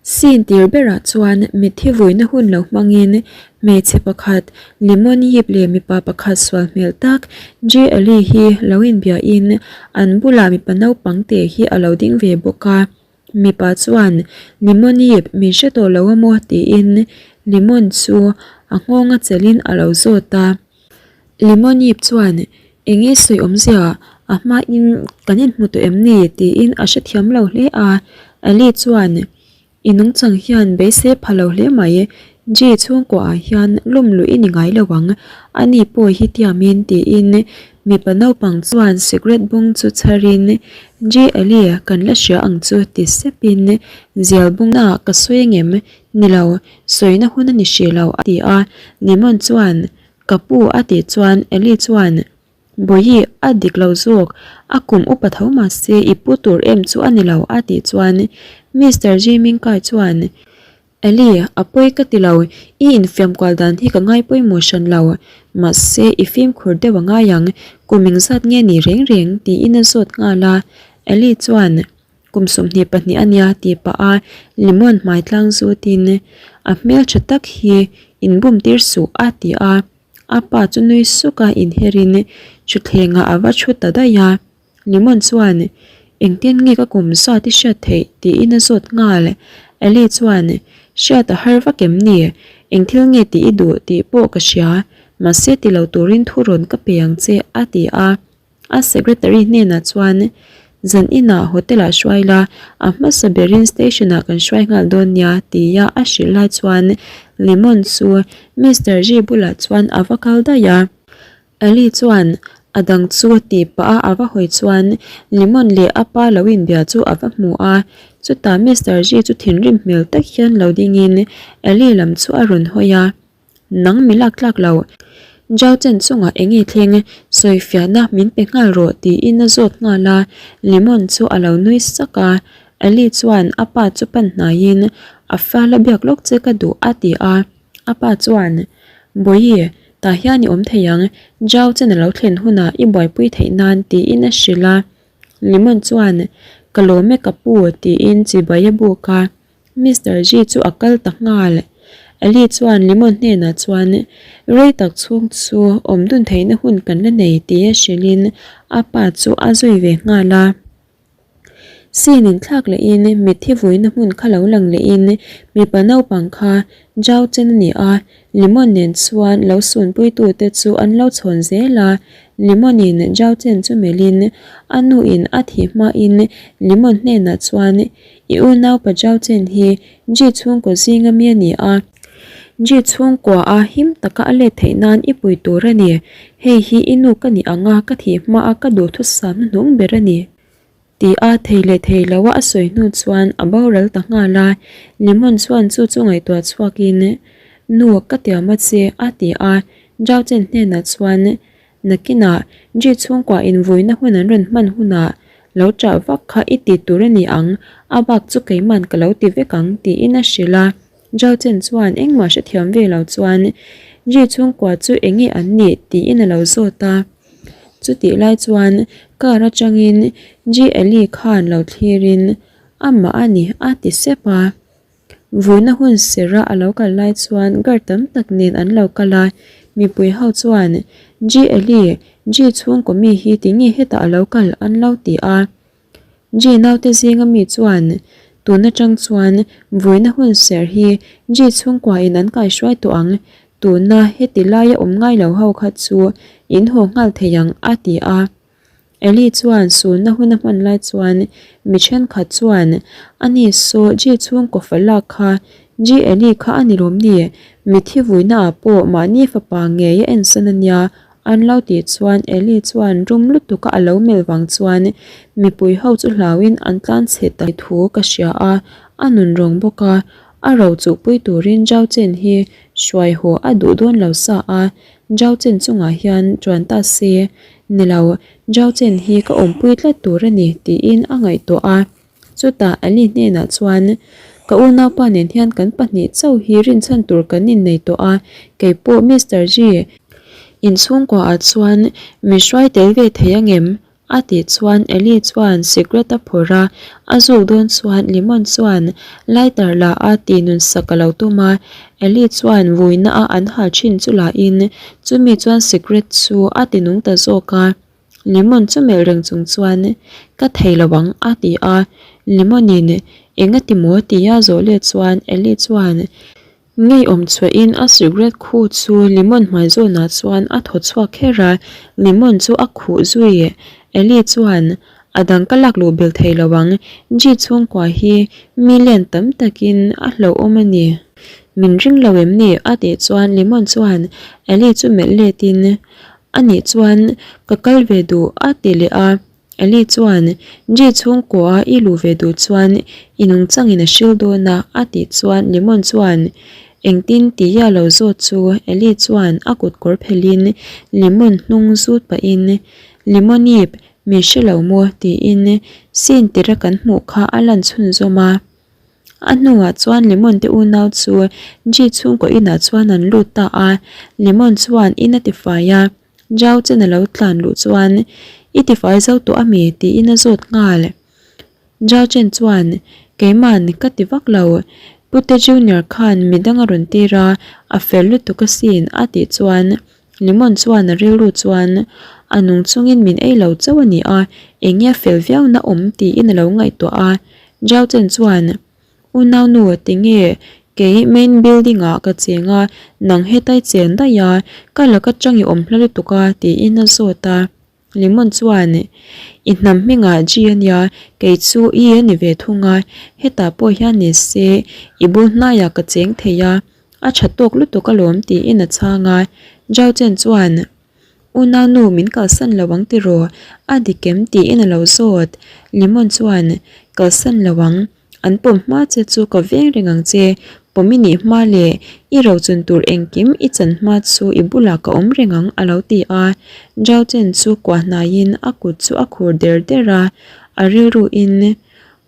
Scene tir berah chuan mitthi vuina hun lo hmangin hmeichhe pakhat Lemon Yip leh mipa pakhat sual hmel tak Jay Ali hi lo inbiahin an bulah mipa naupang te hi a lo ding ve bawk a. Mipa chuan Lemon Yip min hre tawh lo a maw tiin Lemon chu a nghawng a chelhin a lo zawt a. Lemon Yip chuan Eng nge sawi awmzia a hmain kan inhmu tawh em ni tiin a hrethiam lo hle a. Ali chuan I nungchang hian beisei pha lo hle mai, Ji chhungkuaah hian lum luh i ni ngai lo ang, ani pawh hi tiamin tiin mipa naupang chuan cigarette bung chu chharin Ji Ali kan la hria ang chu ti sepin zial bungnaah ka sawi angem? Ni lo, sawina hun a ni hrih lo a ti a, Lemon chuan Ka pu a tih chuan Eli chuan Bawihi a dik lo zawk, a kum upa tho mahse i pu tur em chu a ni lo a tih chuan Mister Jiming Kai chuan Eli a pawi ka ti lo, i infiam kual dan hi ka ngai pawimawh hran lo, mahse i fimkhur deuh a ngai ang, kum engzat nge ni reng reng tiin a zawt nghal a, Eli chuan Kum 22 a nia tih pah a lemon hmai tlang zutin a hmel tha tak hi inbum tir suh a ti a, a pa chu nui suk a inherin thutthlengah a va thu ta daih a, lemon chuan engtin nge ka kum zat i hriat theih tiin a zawt nghal, Ellie chuan hriat a har vak em ni, eng thil nge tih i duh tih pawh ka hria, mahse ti lo turin thu rawn ka pe ang che a ti a. A secretary hnenah chuan, Zan inah hotel ah hruai la, a hmasa berin station ah kan hruai nghal dawn nia, tia a hrilh lai chuan Lemon chu Mister Ji bulah chuan a va kal daih a. Ali chuan a dang chu tih pah a a va hawi chuan Lemon leh a pa lo inbia chu a va hmu a. Chutah Mister Ji chu thinrim hmel tak hian lo dingin Ali lam chu a rawn hawi a. Nang mi lak tlak lo. Zhao Chen chungah eng nge thleng? Sawifiahna min pe nghal rawh tiin a zawt nghal a, Lemon chu a lo nui sak a. Ali chuan a pa chu pan hnaiin a fal a biak lawk che ka duh a ti a. A pa chuan, Bawihi, tah hian i awm thei ang, Zhao Chen a lo thlen hunah i buaipui theih nan tiin a hrilh a. Lemon chuan, Ka lawm e ka pu tiin chibai a buk a. Mister Ji chu a kal ta nghal. Ali chuan Lemon hnenah chuan rei tak chhung chu awm dun theihna hun kan la nei tia hrilhin a pa chu a zui ve nghal a. Scene inthlak lehin mitthi vuina hmun kha lo lang lehin mipa naupang kha Zhao Chen a ni a, Lemon nen chuan lo sunpuitute chu an lo chhawn zel a, Lemon in Zhao Chen chu melhin a nu in a thih hmain Lemon hnenah chuan I unau pa Zhao Chen hi Ji chhungkaw zinga mi a ni a, Ji chhungkua a him taka a let theih nan i pui tur a ni. Hei hi i nu ka nih ang a, ka thih hma a ka duhthusam hnuhnung ber a ni. Ti a thei leh thei lo a a sawi hnu chuan a boral ta nghal a, Lemon chuan chu chu ngaihtuah chhuakin, Nu, ka tiam a che, a ti a, Zhao Chen hnenah chuan Nakinah Ji chhungkua invuina hun an rawn hman hunah lo chah vak kha i ti tur a ni ang, a bak chu keiman ka lo ti vek ang tiin a hrilh a. Zhao Chen chuan engmah hrethiam ve lo chuan Ji chhungkua chu eng nge an nih tiin a lo zawt a. Chutih lai chuan car atangin Ji Eli khan lo thlirin amah a ni a ti sep a. Vuina hun sera a lo kal lai chuan guard tam tak nen an lo kal a, mipui ho chuan, Ji Eli, Ji chhungkaw mi hi tinge hetah a lo kal an lo ti a. Ji naute zinga mi chuan, Tun atang chuan vuina hun ser hi Ji chhungkua in an kaihruai tawh ang, tuna heti laia awm ngai lo ho kha chu in haw nghal thei ang a ti a. Eli chuan sunna hun a hman lai chuan mi thenkhat chuan, Ani saw Ji chhungkaw fa lak kha Ji Eli kha a ni lawm ni? Mitthi vuina ah pawh mahni fapa ngei a ensan a nia an lo tih chuan Eli chuan rum lutuk a a lo melh vang chuan mipui ho chu hlauin an tlan chhe ta thu ka hria a, a nun rawng bawk a, a ro chuhpui turin Zhao Chen hi hruai haw a duh dawn lo sa a, Zhao Chen chungah hian chuan ta se Ni lo, Zhao Chen hi ka awmpui tlat tur a ni tiin a ngaihtuah a. Chutah Ali hnenah chuan, Ka unaupa nen hian kan pahnih chauh hi rinchhan tur kan innei tawh a, keipawh Mister Ji inchhungkuaah chuan min hruai tel ve thei angem? A tih chuan Ellie chuan cigarette a phawrh a, a zuk dawn chuan Limon chuan lighter la a tih nun sak a lo tum a, Ellie chuan vuina a an hal thin chu la in chumi chuan cigarette chu a ti nung ta zawk a. Lemon chu melh reng chung chuan Ka thei lo ang a ti a, Lemon in Enga ti maw tia zawh let chuan Ellie chuan Ngeiawm chhuahin a cigarette khu chu Lemon hmai zawnah chuan a thaw chhuak kher a, Lemon chu a khuh zui. Ellie chuan A dang ka lak luh bel thei lo ang, Ji chhungkua hi million tam takin a hlauhawm a ni. Min ring lo em ni? a tih chuan Lemon chuan Ellie chu melh letin A nih chuan ka kal ve duh a ti leh a, Ellie chuan Ji chhungkaw a i luh ve duh chuan i nungchangin a hril dawn a a tih chuan Lemon chuan engtin tih a lo zawt chu Ellie chuan a kut kawr phelhin Lemon hnung zut pahin Lemonip min hre lo maw tiin scene tira kan hmuh kha a lan chhunzawm a. A hnuah chuan Lemon te unau chu Ji chhungkaw inah chuan an lut ta a, Lemon chuan in a tifai a, Zhao chen a lo tlan luh chuan I tifai zo tawh ami? tiin a zawt nghal. Zhao chen chuan Keiman ka ti vak lo, Pute Junior khan midang a rawn tir a, a fel lutuk asin a tih chuan Lemon chuan a rilru chuan a nung chungin min ei lo chauh a ni a, eng nge a fel viau na awm tiin a lo ngaihtuah a. Zhao Chen chuan, Unaunu tinge kei main building ah ka cheng a, nang hetai chen daih a, ka laka tang i awm hla lutuk a tiin a zawt a. Lemon chuan, I hnam hmingah G a nia, kei chu E a ni ve thung a, hetah pawh hian ni se i bul hnaiah ka cheng thei a, a tha tawk lutuk alawm tiin a chhang a. Zhao Chen chuan, Unaunu min kalsan lo ang tiraw, a dik em tiin a lo zawt. Lemon chuan, Kalsan lo ang. An pawm hma che chu ka veng reng ang che, pawm i nih hma leh i rochun tur engkim i chan hma chu i bulah ka awm reng ang a lo ti a. Zhao Chen chu kuah hnaiin a kut chu a khur der der a, a rilruin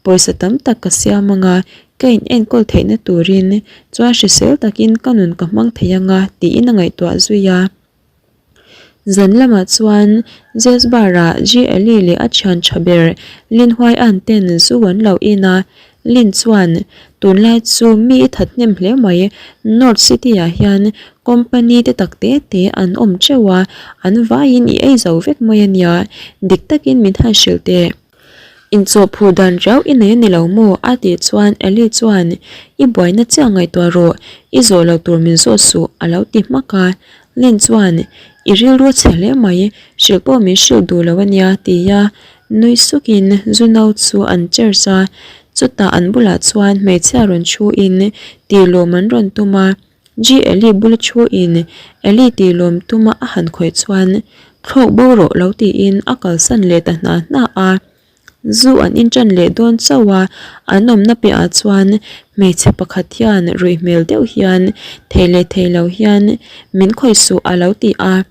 pawisa tam tak ka siam ang a, ka in enkawl theihna turin chuan hrisel takin ka nun ka hmang thei ang a tiin a ngaihtuah zui a. Zan lamah chuan Jazz Bar ah Ji Eli leh a thian tha ber Lin Huai An ten zu an lo in a, Lin chuan, Tunlai chu mi i that hnem hle mai, North City ah hian company te tak te te an awm teuh a, an vaiin i ei zo vek mai a nia, dik takin min han hrilh teh. Inchawhphur dan riau i nei a ni lo maw? a tih chuan Ellie chuan, I buaina chiah ngaihtuah rawh, i zawh lo tur min zawh suh a lo ti hmak a. Lynn chuan, I rilru a chhe hle mai, hrilh pawh min hrilh duh lo a nia tia nui sukin zu no chu an chers a, chutah an bulah chuan hmeichhia rawn thuin tih lawm an rawn tum a. Ji Ellie bula thu in Ellie tih lawm tuma a han khawih chuan thlawk bo rawh lo tiin a kalsan leh ta hna hna a. Zu an inṭan leh dawn chauh a, an awmna piahah chuan hmeichhe pakhat hian ruih hmel deuh hian thei leh thei lo hian min khawih suh a lo ti a.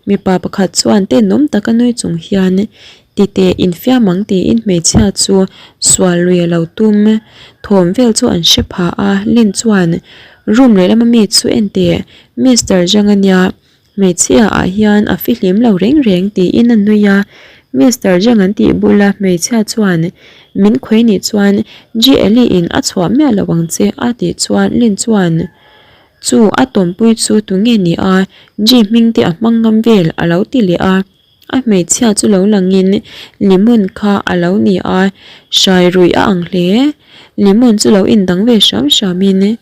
Mipa pakhat chuan tenawm taka nui chung hian titeh infiam ang tiin hmeichhia chu sual lui a lo tum. Thawm vel chu an hre pha a, Lin chuan room lehlam ami chu en teh Mister Zhang a nia, hmeichhia ah hian a fihlim lo reng reng tiin a nui a. Mister Zhang an tih bula hmeichhia chuan min khawi nih chuan Ji Eli in a chhuah miah lo ang che a tih chuan Lin chuan Chu a tawmpui chu tunge ni a, Ji hming te a hmang ngam vel a lo ti leh a. A hmeichhia chu lo langin Lemon kha a lo ni a, hrai ruih a ang hle. Lemon chu lo indang ve hram hramin,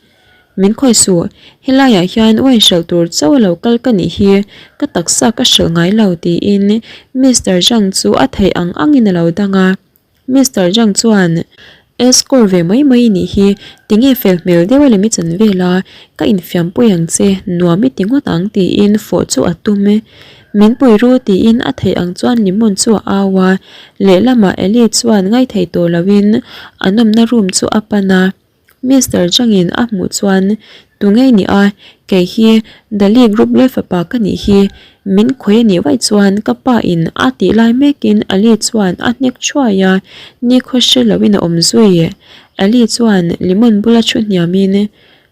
Min khawi suh, helaiah hian wine hralh tur chauh a lo kal ka nih hi, ka taksa ka hralh ngai lo tiin Mister Zhang chu a theih ang angin a lo dang a. Mister Zhang chuan, Escort ve mai mai i nih hi, tinge fel hmel deuh a lem i chan vel a, ka infiampui ang che, nuam i ti ngawt ang tiin fawh chu a tum e. Min pui ru tiin a theih ang chuan Limon chu a au a, lehlamah Ellie chuan ngaithei tawh loin an awmna room chu a pan a. Mister Zhangin a hmuh chuan, Tu ngei ni a, kei hi Dali Group leh fapa ka nih hi, min khawi a nih vaih chuan ka pa in a tih lai mekin Ali chuan a hnek thuai a, nikhaw hre loin a awm zui. Ali chuan Limon bula thu hniamin,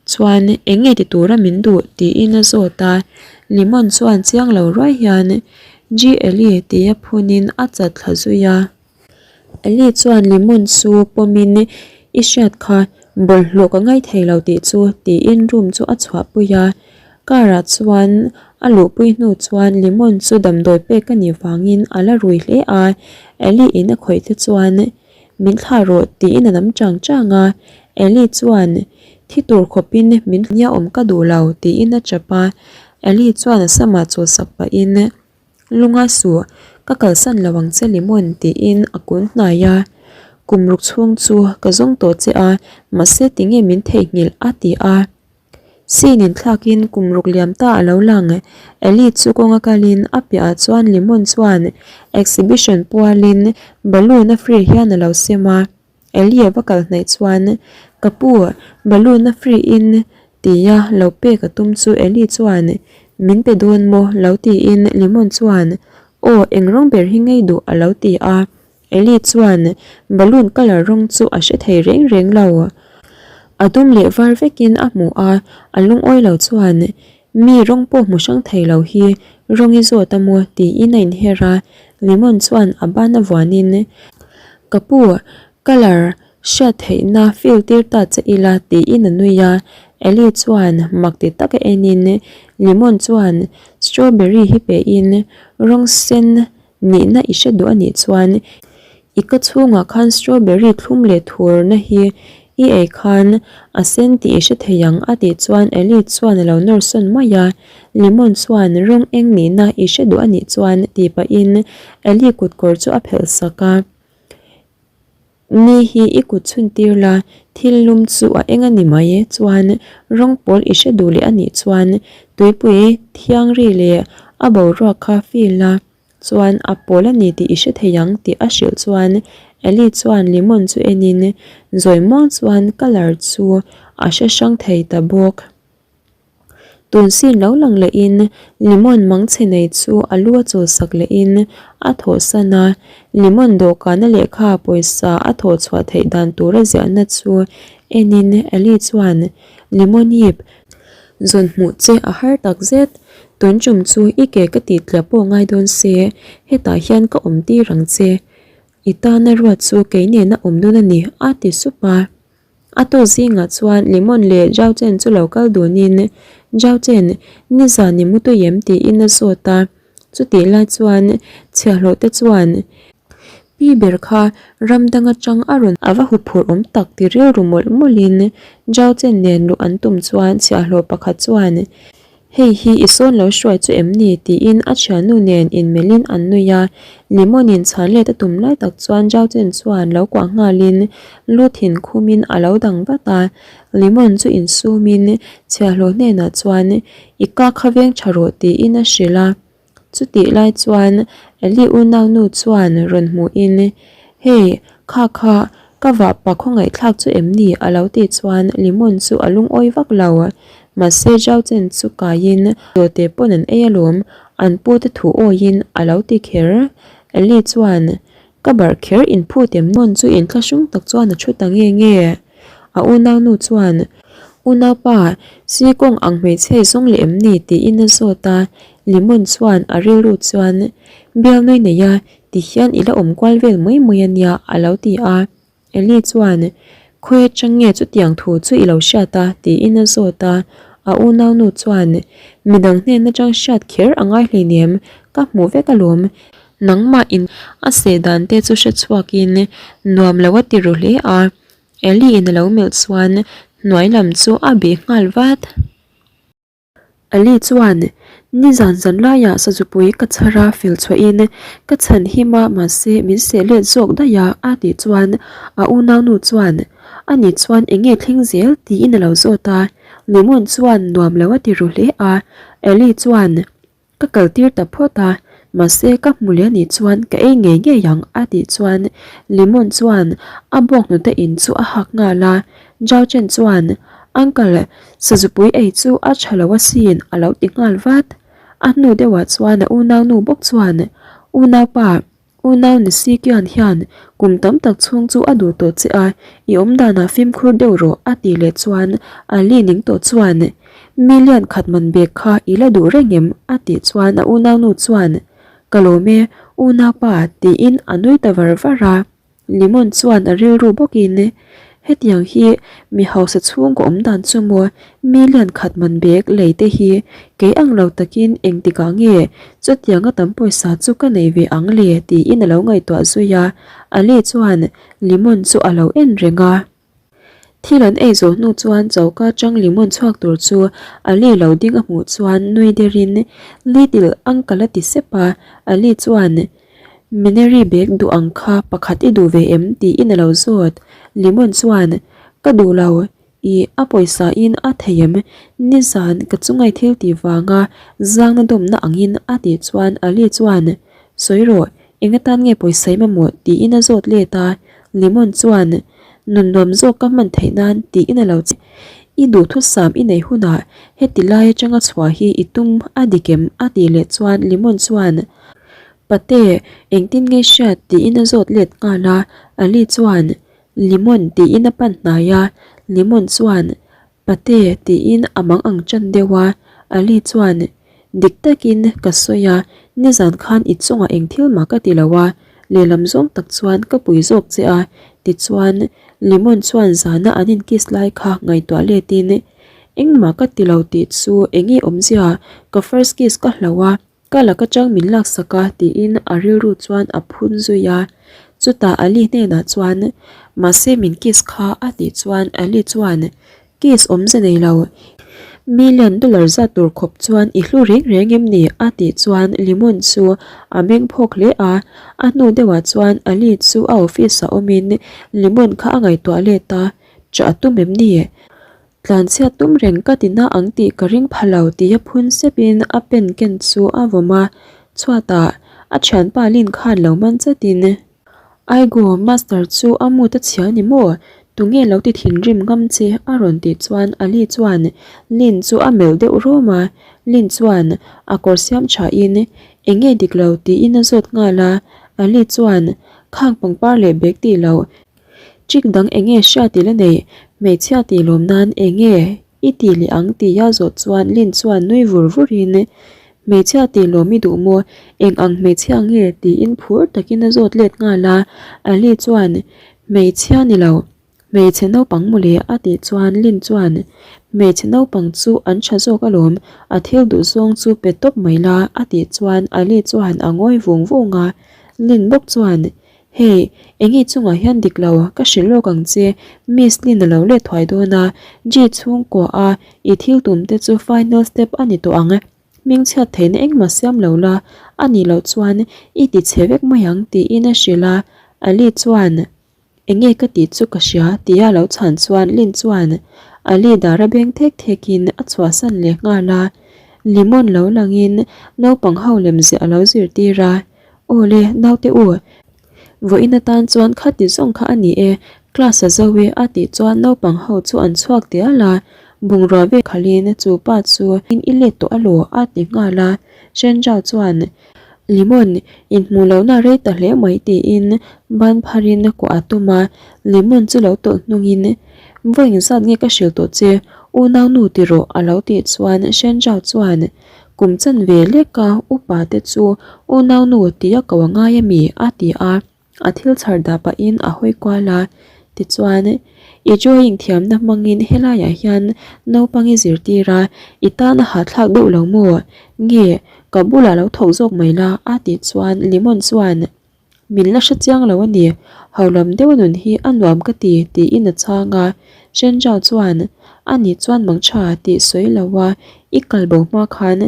Chuan eng nge ti tura min duh? tiin a zawt a, Limon chuan chiang lo ruai hian, G-Ellie tia phunin a chat thla zui a. Ellie chuan Lemon chu pawmin I hriat kha bawlhhlawh ka ngai thei lo tih chu tiin room chu a chhuahpui a. Car ah chuan a luhpui hnu chuan Lemon chu damdawi pek a nih vangin a la rui hle a. Ellie in a khawih te chuan Min thlah rawh tiin a nam chang chang a. Ellie chuan Thi tur khawpin min nia awm ka duh lo tiin a chap a. Ellie chuan a samah chawlhsak pahin Lunga suh, ka kalsan lo ang che Limon tiin a kun hnai a. Kum ruk chhung chu ka zawng tawh che a, mahse tinge min theihnghilh a ti a. Scene in thlakin kum ruk liam ta a lo lang. Ellie chu kawnga kalin a piahah chuan Limon chuan exhibition pualin balloon a free hian a lo sem a. Ellie a va kal hnaih chuan, Ka pu, balloon a free in tia lo pek a tum chu Ellie chuan, Min pe dawn maw? lo tiin Limon chuan, Aw, eng rawng ber hi ngei duh a lo ti a. Ellie chuan balloon colour rawng chu a hre thei reng reng lo. A dum leh var vekin a hmu a, a lungawi lo chuan, Mi rawng pawh hmu hrang thei lo hi rawng i zawt a maw? tiin a inher a, Lemon chuan a ban a vuanin, Ka pu, colour hriat theihna feel tir ta che ila tiin a nui a, Ellie chuan mak ti taka enin Lemon chuan strawberry hi pehin rawng sen Nihna i hre duh a nih chuan i ka chhungah khan strawberry thlum leh thurna hi i ei khan a sen tih i hre thei ang a tih chuan Ellie chuan a lo nawr sawn mai a, Lemon chuan rawng eng nihna i hre duh a nih chuan tih pahin Ellie kutkawr chu a phelh sak a. Ni hi i kut chhun tir la, thil lum chu a eng a ni mai e, chuan rawng pawl i hre duh leh a nih chuan tuipui thiang ri leh a boruak kha feel la, chuan a pawl a ni tih i hre thei ang tih a hrilh chuan Ellie chuan Lemon chu enin zawi muang chuan colour chu a hre hrang thei ta bawk. Tun sin lo lang lehin Limon mangchhe nei chu a lu a chawlsak lehin a thawhsan a, Limon dawhkana lehkha pawisa a thawh chhuah theih dan tura ziahna chu enin Ellie chuan Limon yip zawn hmuh che a har tak zet, tun tum chu i ke ka tih tliah pawh ngai dawn se, hetah hian ka awm tir ang che, i tana ruat chu kei nena awm dawn a ni a ti sup a. A tawk zingah chuan Lemon leh Zhao Chen chu lo kal dunin, Zhao Chen, nizan i mu tui em? tiin a zawt a. Chutih lai chuan chhiahhlawh te chuan pi ber kha ram dang atang a rawn a va huphurh awm tak ti rilru mawlh mawlhin Zhao Chen nen luh an tum chuan chhiahhlawh pakhat chuan Hei hi i sawn lo hruai chu em ni? tiin a thiannu nen inmelhin an nui a. Lemon-in chhan let a tum lai tak chuan Zhao Chen chuan lo kuah nghalin lu thin khumin a lo dang vat a. Lemon chu insumin chhiahhlawh hnenah chuan I ka kha veng tha rawh tiin a hrilh a. Chutih lai chuan Ellie unaunu chuan rawn hmuhin, Hey, kha kha, ka vahpa khawngaihthlak chu em ni? a lo tih chuan Limon chu a lungawi vak lo. Mahse Zhao Chen chu kaiin dawhte pawn an ei alawm, an pute thu awiin a lo ti kher. Ellie chuan, Ka barh kher inphut em? Limon chu inthlahrung tak chuan a thu ta nge nge. A unaunu chuan, Unaupa, Sikawng ang hmeichhe zawng leh em ni? tiin a zawt a. Limon chuan a rilru chuan, Bialnui nei a, ti hian i la awm kual vel mai mai a nia, a lo ti a. Eli chuan, Khawi atang nge chutiang thu chu i lo hriat a? tiin a zawt a. A unaunu chuan, Midang hnen atang hriat kher a ngai hleinem, ka hmuh vek alawm. Nangmah in a seh dan te chu hre chhuakin nuam lo a ti ru hle a. Ellie in a lo melh chuan hnuai lam chu a bih nghal vat. Ellie chuan, Nizan zan laiah sazupui ka chhar a fel chhuahin ka chhan him a mahse min seh let zawk daih a a tih chuan a unaunu chuan, Ani chuan eng nge thleng zel? tiin a lo zawt a. Lemon chuan nuam lo a ti ru hle a. Ellie chuan, Ka kal tir ta phawt a, mahse ka hmu leh anih chuan ka ei ngei ngei ang a tih chuan Lemon chuan a buak hnute in chu a hak nghal a, Zhao Chen chuan Uncle sazupui ei chu a tha lo asin a lo ti nghal vat. A hnu deuhah chuan a unaunu bawk chuan Unaupa Unau ni si kian hian kum tam tak chhung chu a duh tawh che a, i awm danah fimkhur deuh rawh a tih leh chuan Ali ning tawh chuan million khat man bag kha i la duh reng em? a tih chuan a unaunu chuan Ka lawm e, unaupa tiin a nui ta var var a. Limon chuan a rilru bawkin, Hetiang hi mi hausa chhungkaw awm dan chu maw, million khat man bag lei te hi kei ang lo takin engtikah nge chutianga tam pawisa chu ka nei ve ang le tiin a lo ngaihtuah zui a, Ali chuan Limon chu a lo en reng a. Thil an ei zawh hnu chuan choka atang limon chhuak tur chu Ali lo ding a hmuh chuan nui derin Little uncle a ti sep a, Ali chuan Mineri bag duh ang kha pakhat i duh ve em tiin a lo zawt. Limon chuan Ka duh lo, i a pawisa in a thei em? Nizan ka chungai thil tih vanga zangna dawmna angin a tih chuan Ali chuan Sawi rawh, Eng atan nge pawisa i mamawh? tiin a zawt let a, Limon chuan nun nuam zawk ka hman theih nan tiin a lo che. I duhthusam i neih hunah heti lai atanga chhuah hi i tum a dik em? a tih leh chuan Limon chuan Pate, engtin nge i hriat? tiin a zawt let nghal a, Ali chuan Limon tiin a pan hnai a, Limon chuan Pate tiin a mang ang ṭan deuh a, Ali chuan, Dik takin ka sawi a, nizan khan i chungah eng thil mah ka ti lo a, lehlam zawng tak chuan ka pui zawk che a, tichuan Limon chuan zana an in kiss lai kha ngaihtuah letin, Engmah ka ti lo tih chu enge awmzia, ka first kiss ka hlau a, Ka lak atang min laksak a tiin a rilru chuan a phun zui a, chutah Ali hnenah chuan mahse min kiss kha a tih chuan Ali chuan kiss awmze nei lo, million dollar zat tur khawp chuan i hlu reng reng em ni a tih chuan Limon chu a meng phawk hle a, a hnu deuhah chuan Ali chu a office ah awmin Limon kha a ngaihtuah let a, chah a tum em ni? Tlanchhiat tum reng ka ti na ang tih ka ring pha lo tia phun sepin a pen ken chu a vawm a, chhuatah a thianpa Lin khan lo man chatin, Aigo, Master chu a mood a chhia ni maw? Tunge lo ti thinrim ngam che? a rawn tih chuan Ali chuan Lin chu a melh deuh rawm a, Lin chuan a kawr siam thain enge dik lo tiin a zawt nghal a, Ali chuan khang pangpar leh bag tih loh Trick dang enge hria tih la nei, hmeichhia tih lawm nan enge i tih leh ang tia zawh chuan Lin chuan nui vur vurin Hmeichhia tih lawm i duh maw, eng ang hmeichhia nge tiin phur takin a zawt let nghal a, Ali chuan Hmeichhia ni lo, hmeichhe naupang mawle a tih chuan Lin chuan Hmeichhe naupang chu an tha zawk alawm, a thil duh zawng chu pe tawp mai la a tih chuan Ali chuan a ngawi vung vung a, Lin bawk chuan Hey, enge chungah hian dik lo, ka hrilh lawk ang che, Miss Lin a lo let thuai dawn a, Ji chhungkua a i thil tum te chu final step a ni tawh ang, hmingchhiat theihna engmah siam lo la, a nih loh chuan i ti chhe vek mai ang tiin a hrilh a, Ali chuan enge ka tih chu ka hria tia lo chhan chuan Lin chuan Ali dar a beng thek thek in a chhuahsan leh nghal a, Limon lo langin naupang ho lemziah a lo zirtir a. Aw le, naute u, vawiin atan chuan khati zawng kha a ni e, class a zo e a tih chuan naupang ho chu an chhuak dial a, bungrua ve khalhin chu pa chu i let tawh alaw a ti nghal a, Shenjao chuan Limon inhmuh lohna rei ta hle mai tiin ban pharin kuah a tum a, Limon chu lo tawlh hnungin vawi engzat nge ka hrilh tawh che, unaunu ti rawh a lo tih chuan Shenjao chuan Kum chan ve lek a upa te chu unaunu tia ko a ngai ami? a ti a, a thil chhar dah pahin a hawi kual a, tichuan i drawing thiamna hmangin helaiah hian naupang i zirtir a, i tan a hahthlak deuh lo maw? Nge ka bulah lo thawk zawk mai la? a tih chuan Limon chuan Min la hre chiang lo a ni, holam deuh nun hi a nuam ka ti, tiin a chhang a. Shenjao chuan, A nih chuan mangtha tih sawi lo a, i kal bo hma khan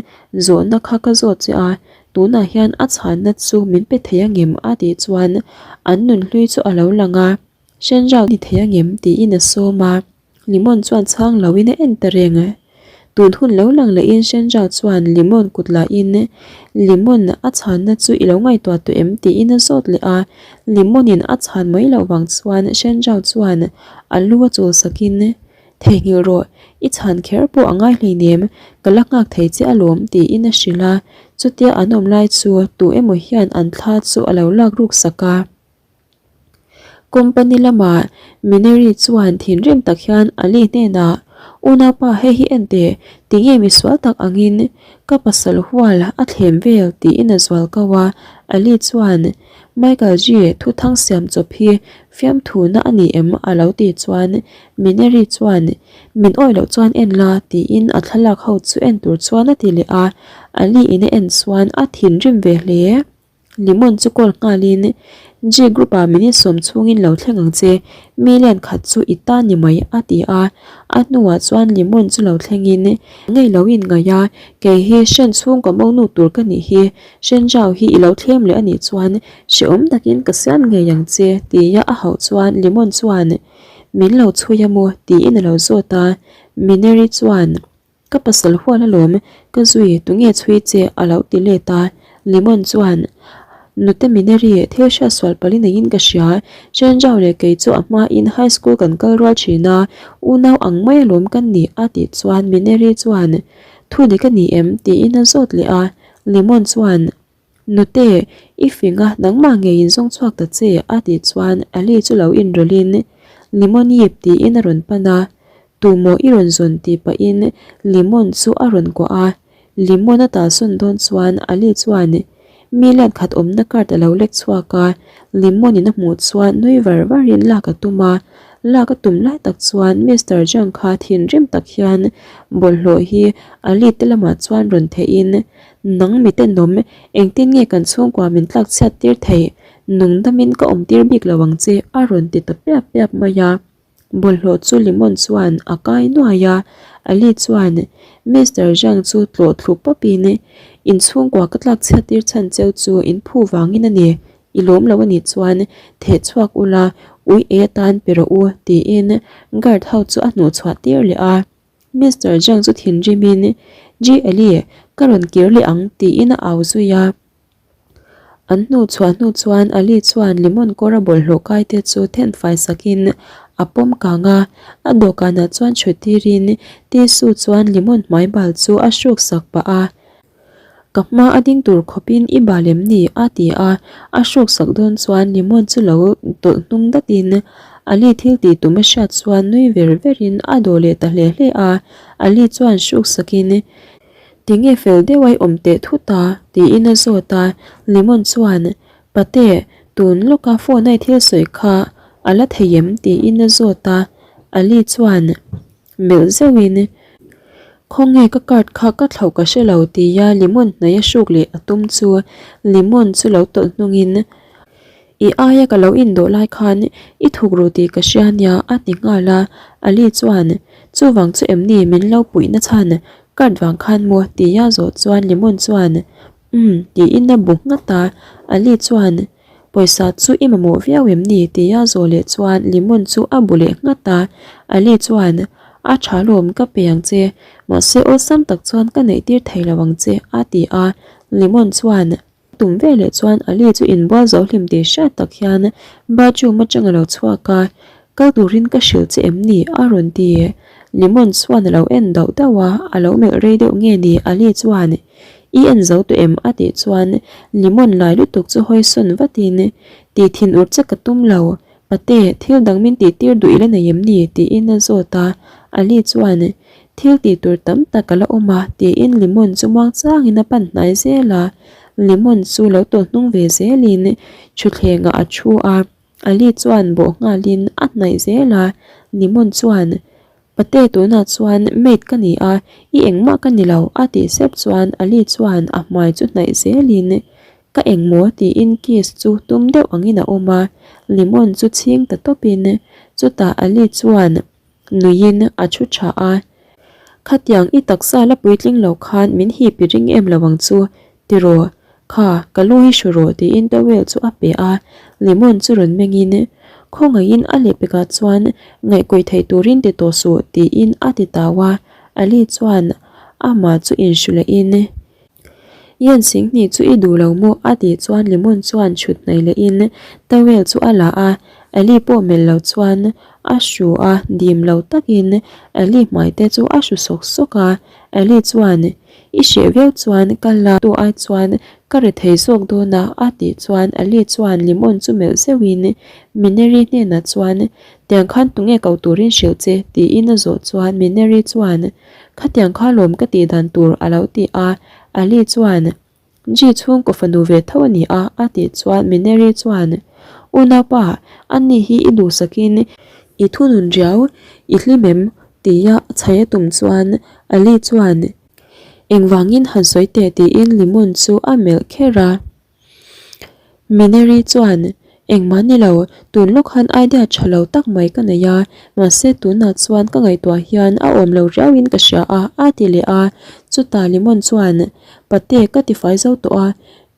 zawhna kha ka zawt che a, tunah hian a chhanna chu min pe thei angem? a tih chuan an nunhlui chu a lo lang a, Shenjao ni thei angem? tiin a sawm a. Limon chuan chhang lo in a en ta reng. Tun hun lo lang leh in Shenja chuan Limon kut lah in Limon a chhanna chu i lo ngaihtuah tawh em tiin a zawt leh a, Limon in a chhan mai loh vang chuan Shenja chuan a lu a chul sak in Theihnghilh rawh, i chhan kher pawh a ngai hleinem, ka la nghak thei che alawm tiin a hrilh a, chutia an awm lai chu tu emaw hian an thla chu a lo lak ruk sak a. Company lamah Mineri chuan thinrim tak hian Ali hnenah, Unaupa hei hi en teh, tinge misual tak angin ka pasal hual a thlem vel tiin a zual ko a, Ali chuan Michael G thuthang siam chawp hi fiamthuna a ni em a lo tih chuan Mineri chuan Min awih loh chuan en la tiin a thlalak ho chu en tur chuan a ti leh a, Ali in a en chuan a thinrim ve hle. Limon chu call nghalin, G group ah minute sawm chhungin lo thleng ang che, million khat chu i ta ni mai a ti a. A hnuah chuan Limon chu lo thlengin, Ngei lo in ngaih a, kei hi Shen chhungkaw monu tur ka nih hi, Shen Zhao hi i lo thlem leh a nih chuan hrehawm takin ka siam ngei ang che tia a hauh chuan Limon chuan, Min lo chhui a maw? tiin a lo zawt a, Mineri chuan, Ka pasal hual alawm, ka zui tunge chhui che a lo ti let a, Limon chuan Nute Mineri thil hriat sual pali neiin ka hria, Chenjao leh kei chu a hmain high school kan kal rual thin a, unau ang mai alawm kan nih a tih chuan Mineri chuan Thu dik a ni em? tiin a zawt leh a, Limon chuan Nute, i fing a nangmah ngeiin zawng chhuak ta che a tih chuan Ali chu lo inrawlhin Limon yip tiin a rawn pan a, Tumaw i rawn zawn tih pahin Limon chu a rawn kuah a, Limon a talsawn dawn chuan Ali chuan mi lian khat awmna card a lo lek chhuak a, Limon in a hmuh chuan nui var varin lak a tum a, lak a tum lai tak chuan Mister Zhang kha thinrim tak hian bawlhhlawh hi Ali te lamah chuan rawn theihin Nang mi tenawm, engtin nge kan chhungkua min tlak chhiat tir theih? Nungdamin ka awm tir bik lo ang che a rawn ti ta piap piap mai a. Bawlhhlawh chu Limon chuan a kai nuai a, Ali chuan Mister Zhang chu tlawh thlu pawpin, In chhungkua ka tlak chhiat tir chhan cheu chu in phu vangin a ni, i lawm lo a nih chuan theh chhuak ula, ui ei atan pe rawh u, tiin guard ho chu a hnuh chhuah tir leh a. Mister Zhang chu thinrimin, Ji Eli, ka rawn kir leh ang, tiin a au zui a. An hnu chhuah hnu chuan Ali chuan lemon kawra bawlhhlawh kai te chu then fai sakin a pawm kang a, a dawhkanah chuan chhut tirin tissue chuan lemon hmai bal chu a hruk sak pah a. Ka hma a ding tur khawpin i bal em ni? a ti a, a hruk sak dawn chuan lemon chu lo tawlh hnung datin Ali thil tih tum a hriat chuan nui ver verin a dawh leh ta hle hle a, Ali chuan hruk sakin Tinge fel deuh a i awm teh thut a? tiin a zawt a, Lemon chuan, Pate, tun lawka phone a i thil sawi kha a la thei em? tiin a zawt a, Ali chuan melh zeuhin, Khawnge ka card kha ka thlauh ka hre lo tia Lemon hnaih a hruk leh a tum chu Lemon chu lo tawlh hnungin, I aia ka lo indawh lai khan i thuk ru tih ka hria nia a ti nghal a, Ali chuan chuvang chu em ni min lo puih na chhan card vang khan maw tia zawh chuan Lemon chuan umm tiin a bu nghat a, Ali chuan pawisa chu i mamawh viau em ni tia zawh leh chuan Lemon chu a bu leh nghat a, Ali chuan a tha lawm ka pe ang che mahse awlsam tak chuan ka neih tir thei lo ang che a ti a, Lemon chuan. Tum veleh chuan Ali chu inbual zo hlim tih hriat tak hian bathroom atang a lo chhuak a, Kal turin ka hrilh che em ni? a rawn ti. Lemon chuan a lo en dauh dauh a, a lo melh rei deuh nge ni? Ali chuan, I en zo tawh em? a tih chuan Lemon lai lutuk chu hawi sawn vatin, Ti thin ur che ka tum lo, Pate, thil dang min tih tir duh i la nei em ni? tiin a zawt a, Ali chuan, Thil tih tur tam tak a la awm a, tiin Lemon chu muang changin a pan hnai zel a, Lemon chu lo tawlh hnung ve zelin thutthlengah a thu a, Ali chuan bawh nghalin a hnaih zel a, Lemon chuan, Pate tunah chuan maid ka ni a, i engmah ka ni lo, a tih sep chuan Ali chuan a hmai chu hnaih zelin, Ka engmaw tiin kiss chu tum deuh angin a awm a, Lemon chu chhing ta tawpin chutah Ali chuan, Nuiin a thu tha a, Khatiang i taksa la puitling lo khan min hip i ring em lo ang chu, tiraw, kha, ka lu hi hru rawh tiin towel chu a pe a, Lemon chu rawn mengin, Khawngaihin a lehpekah chuan ngaihkawih theih turin ti tawh suh tiin a ti tau a, Ali chuan amah chu inhru lehin, Yen Singhni chu i duh lo maw? a tih chuan Lemon chuan chhut hnaih lehin towel chu a la a. Ali pawh melh lo chuan a hru a, dim lo takin Ali hmai te chu a hru sawk sawk a. Ali chuan, I hreh viau chuan ka la tu ai chuan ka ri thei zawk dawn a, a tih chuan Ali chuan Limon chu melh zeuhin Mineri hnenah chuan, Tiang khan tunge ko turin hrilh che? tiin a zawh chuan Mineri chuan, Khatiang kha lawm ka tih dan tur a lo ti a, Ali chuan, Ji chhungkaw fanu ve tho a ni a, a tih chuan Mineri chuan, Unaupa, ani hi i duhsakin i thunun riau, i hlim em? tia a chhai a tum chuan Ali chuan, Engvangin han sawi teh tiin Limon chu a melh kher a. Mineri chuan, Engmah ni lo, tun lawk khan idea tha lo tak mai ka nei a, mahse tunah chuan ka ngaihtuah hian a awm lo riauin ka hria a, a ti leh a. Chutah Limon chuan, Pate ka tifai zo tawh a,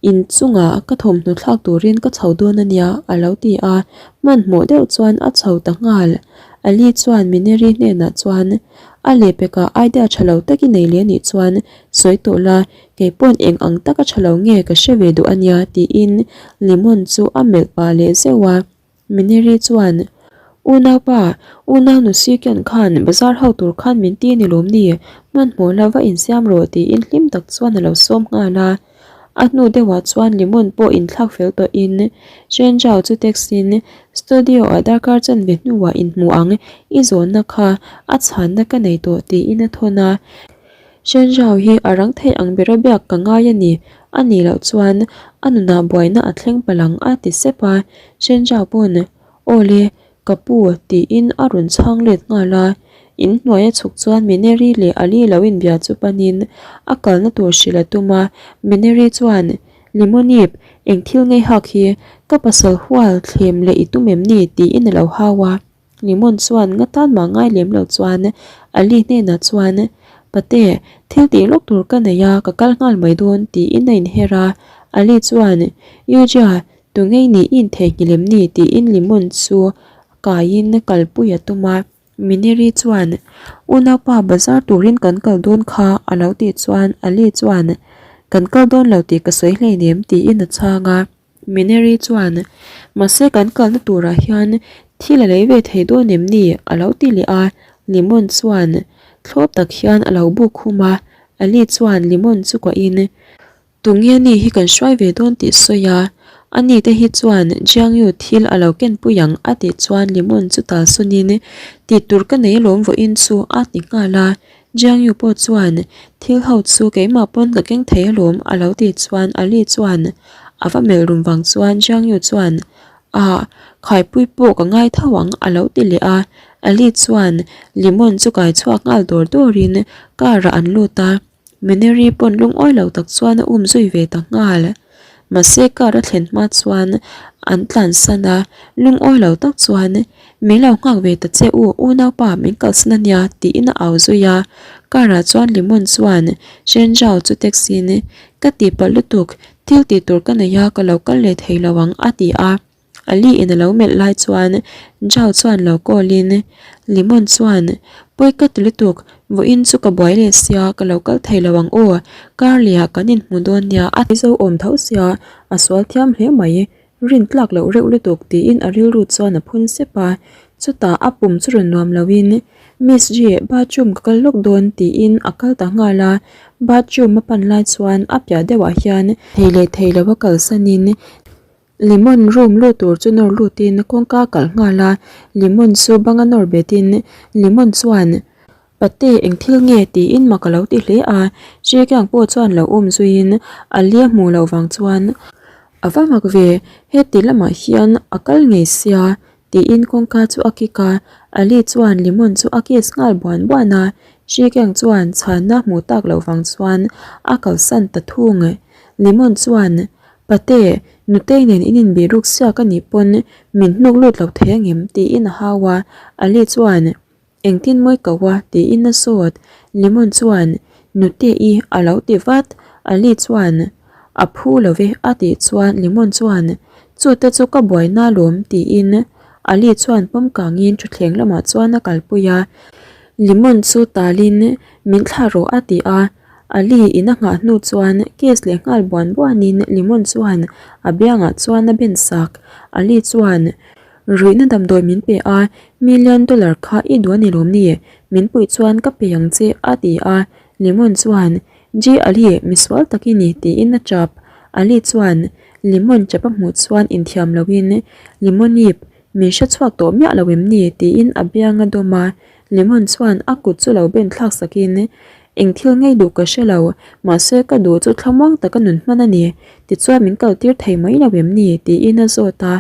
in chungah ka thawmhnaw thlak turin ka chho dawn a nia, a lo ti a. Hmanhmawh deuh chuan a chho ta nghal. Ali chuan Mineri hnenah chuan, A lehpekah idea tha lo tak i nei leh anih chuan sawi tawh la, Kei pawn eng ang taka tha lo nge ka hre ve duh a nia tiin Limon chu a melh pah leh zeuh a. Mineri chuan, Unaupa, unaunu Sikian khan bazar ho tur khan min ti ni lawm ni, hmanhmawh la va insiam rawh tiin hlim tak chuan a lo sawm nghal a. A hnu deuhah chuan Limon pawh inthlak fel tawhin Shenjao chu text-in Studio-ah darkar chanve hnuah inhmu ang i zawnna kha a chhanna ka nei tawh tiin a thawn a. Shenjao hi a rang thei ang bera biak ka ngai a ni, a nih loh chuan a nunah buaina a thleng palh ang a ti sep a, Shenjao pawn Aw le, ka pu tiin a rawn chhang let nghal a, in hnuai a chhuk chuan Mineri leh Ali lo inbia chu panin a kalna tur hrilh a tum a, Mineri chuan Limonip, eng thil ngei hak hi ka pasal hual thlem leh i tum em ni tiin a lo hau a. Limon chuan nga tan mah ngai lem lo chuan Ali hnenah chuan, Pate, thil tih lawk tur ka nei a, ka kal nghal mai dawn, tiin a inher a. Ali chuan, Yujia, tu ngei ni i intheihnghilh em ni? tiin Limon chu kaiin kalpui a tum a. Mineri chuan, Unaupa, bazar turin kan kal dawn kha, a lo tih chuan Ali chuan, Kan kal dawn lo tih ka sawi hleinem, tiin a chhang a. Mineri chuan, Mahse kan kalna turah hian thil a lei ve thei dawn em ni? a lo ti leh a. Limon chuan thlawp tak hian a lo buk khum a. Ali chuan Limon chu kuahin, Tunge ni hi kan hruai ve dawn tih sawi a, ani te hi chuan Jiangyu thil a lo kenpui ang a tih chuan Limon chu talsawnin, Tih tur ka nei alawm vawiin chu a ti nghal a. Jiang Yu pawh chuan, Thil ho chu keimah pawn ka keng thei alawm a lo tih chuan Ali chuan a va melh rum vang chuan Jiang Yu chuan, Ah, khaipui pawh ka ngai tho ang a lo ti leh a. Ali chuan Limon chu kai chhuak nghal dawr dawrin car ah an lut a. Mineri pawn lungawi lo tak chuan a um zui ve ta nghal. Mahse car a thlen hma chuan an tlansan a, lungawi lo tak chuan Min lo nghak ve ta che u, unaupa min kalsan a nia tiin a au zui a. Car ah chuan Limon chuan Shenjao chu taxi in Ka tihpalh lutuk, thil tih tur ka nei a ka lo kal leh thei lo ang a ti a. Ali in a lo melh lai chuan Zhao chuan lo call in Limon chuan Pawi ka ti lutuk, vawiin chu ka buai leh sia ka lo kal thei lo ang aw, kar leh ah kan inhmu dawn nia a ti zo awm tho sia a sual thiam hle mai, rin tlak loh reuh lutuk tiin a rilru chuan a phun sep a, chutah a pum chu rawn nuam lo in Miss Ji bathroom ka kal lawk dawn tiin a kal ta nghal a, bathroom a pan lai chuan a piah deuh ah hian thei leh thei lo a kalsan in Limon room lut tur chu nawr lutin kawngka a kalh nghal a, Limon chu banga nawr betin Limon chuan Pate eng thil nge tiin mak a lo ti hle a, Hrikiang pawh chuan lo um zuiin a lia hmuh loh vang chuan A va mak ve, heti lamah hian a kal ngei sia tiin kawngka chu a kik a, Ali chuan Limon chu a kiss nghal buan buan a, Hrikiang chuan chhanna hmuh tak loh vang chuan a kalsan ta thung. Limon chuan Pate, Nutei nen in inbih ruk siak a nih pawn min hnuk lut lo thei angem? tiin a hau a, Ali chuan, Engtin mawi ko a? tiin a sawt. Lemon chuan, Nute-i a lo ti vat. Ali chuan, A phu lo ve a tih chuan Lemon chuan, Chute chu ka buaina alawm tiin Ali chuan pawm kangin thutthleng lamah chuan a kalpui a. Lemon chu talin, Min thlah rawh a ti a. Ali in a nghah hnu chuan case leh nghal buan buanin Limon chuan a biangah chuan a ben sak. Ali chuan, Ruihna damdawi min pe a, million dollar kha i duh a ni lawm ni? Min puih chuan ka pe ang che a ti a, Lemon chuan, Ji Ali, misual tak i ni tiin a tap. Ali chuan Lemon tap a hmuh chuan inthiam loin, Lemonip, min hre chhuak tawh miah lo em ni? tiin a biang a dawm a, Lemon chuan a kut chu lo ben thlak sakin, Eng thil ngei duh ka hre lo, mahse ka duh chu thlamuang taka nun hman a ni, tichuan min kaltir thei mai lo em ni? tiin a zawt a.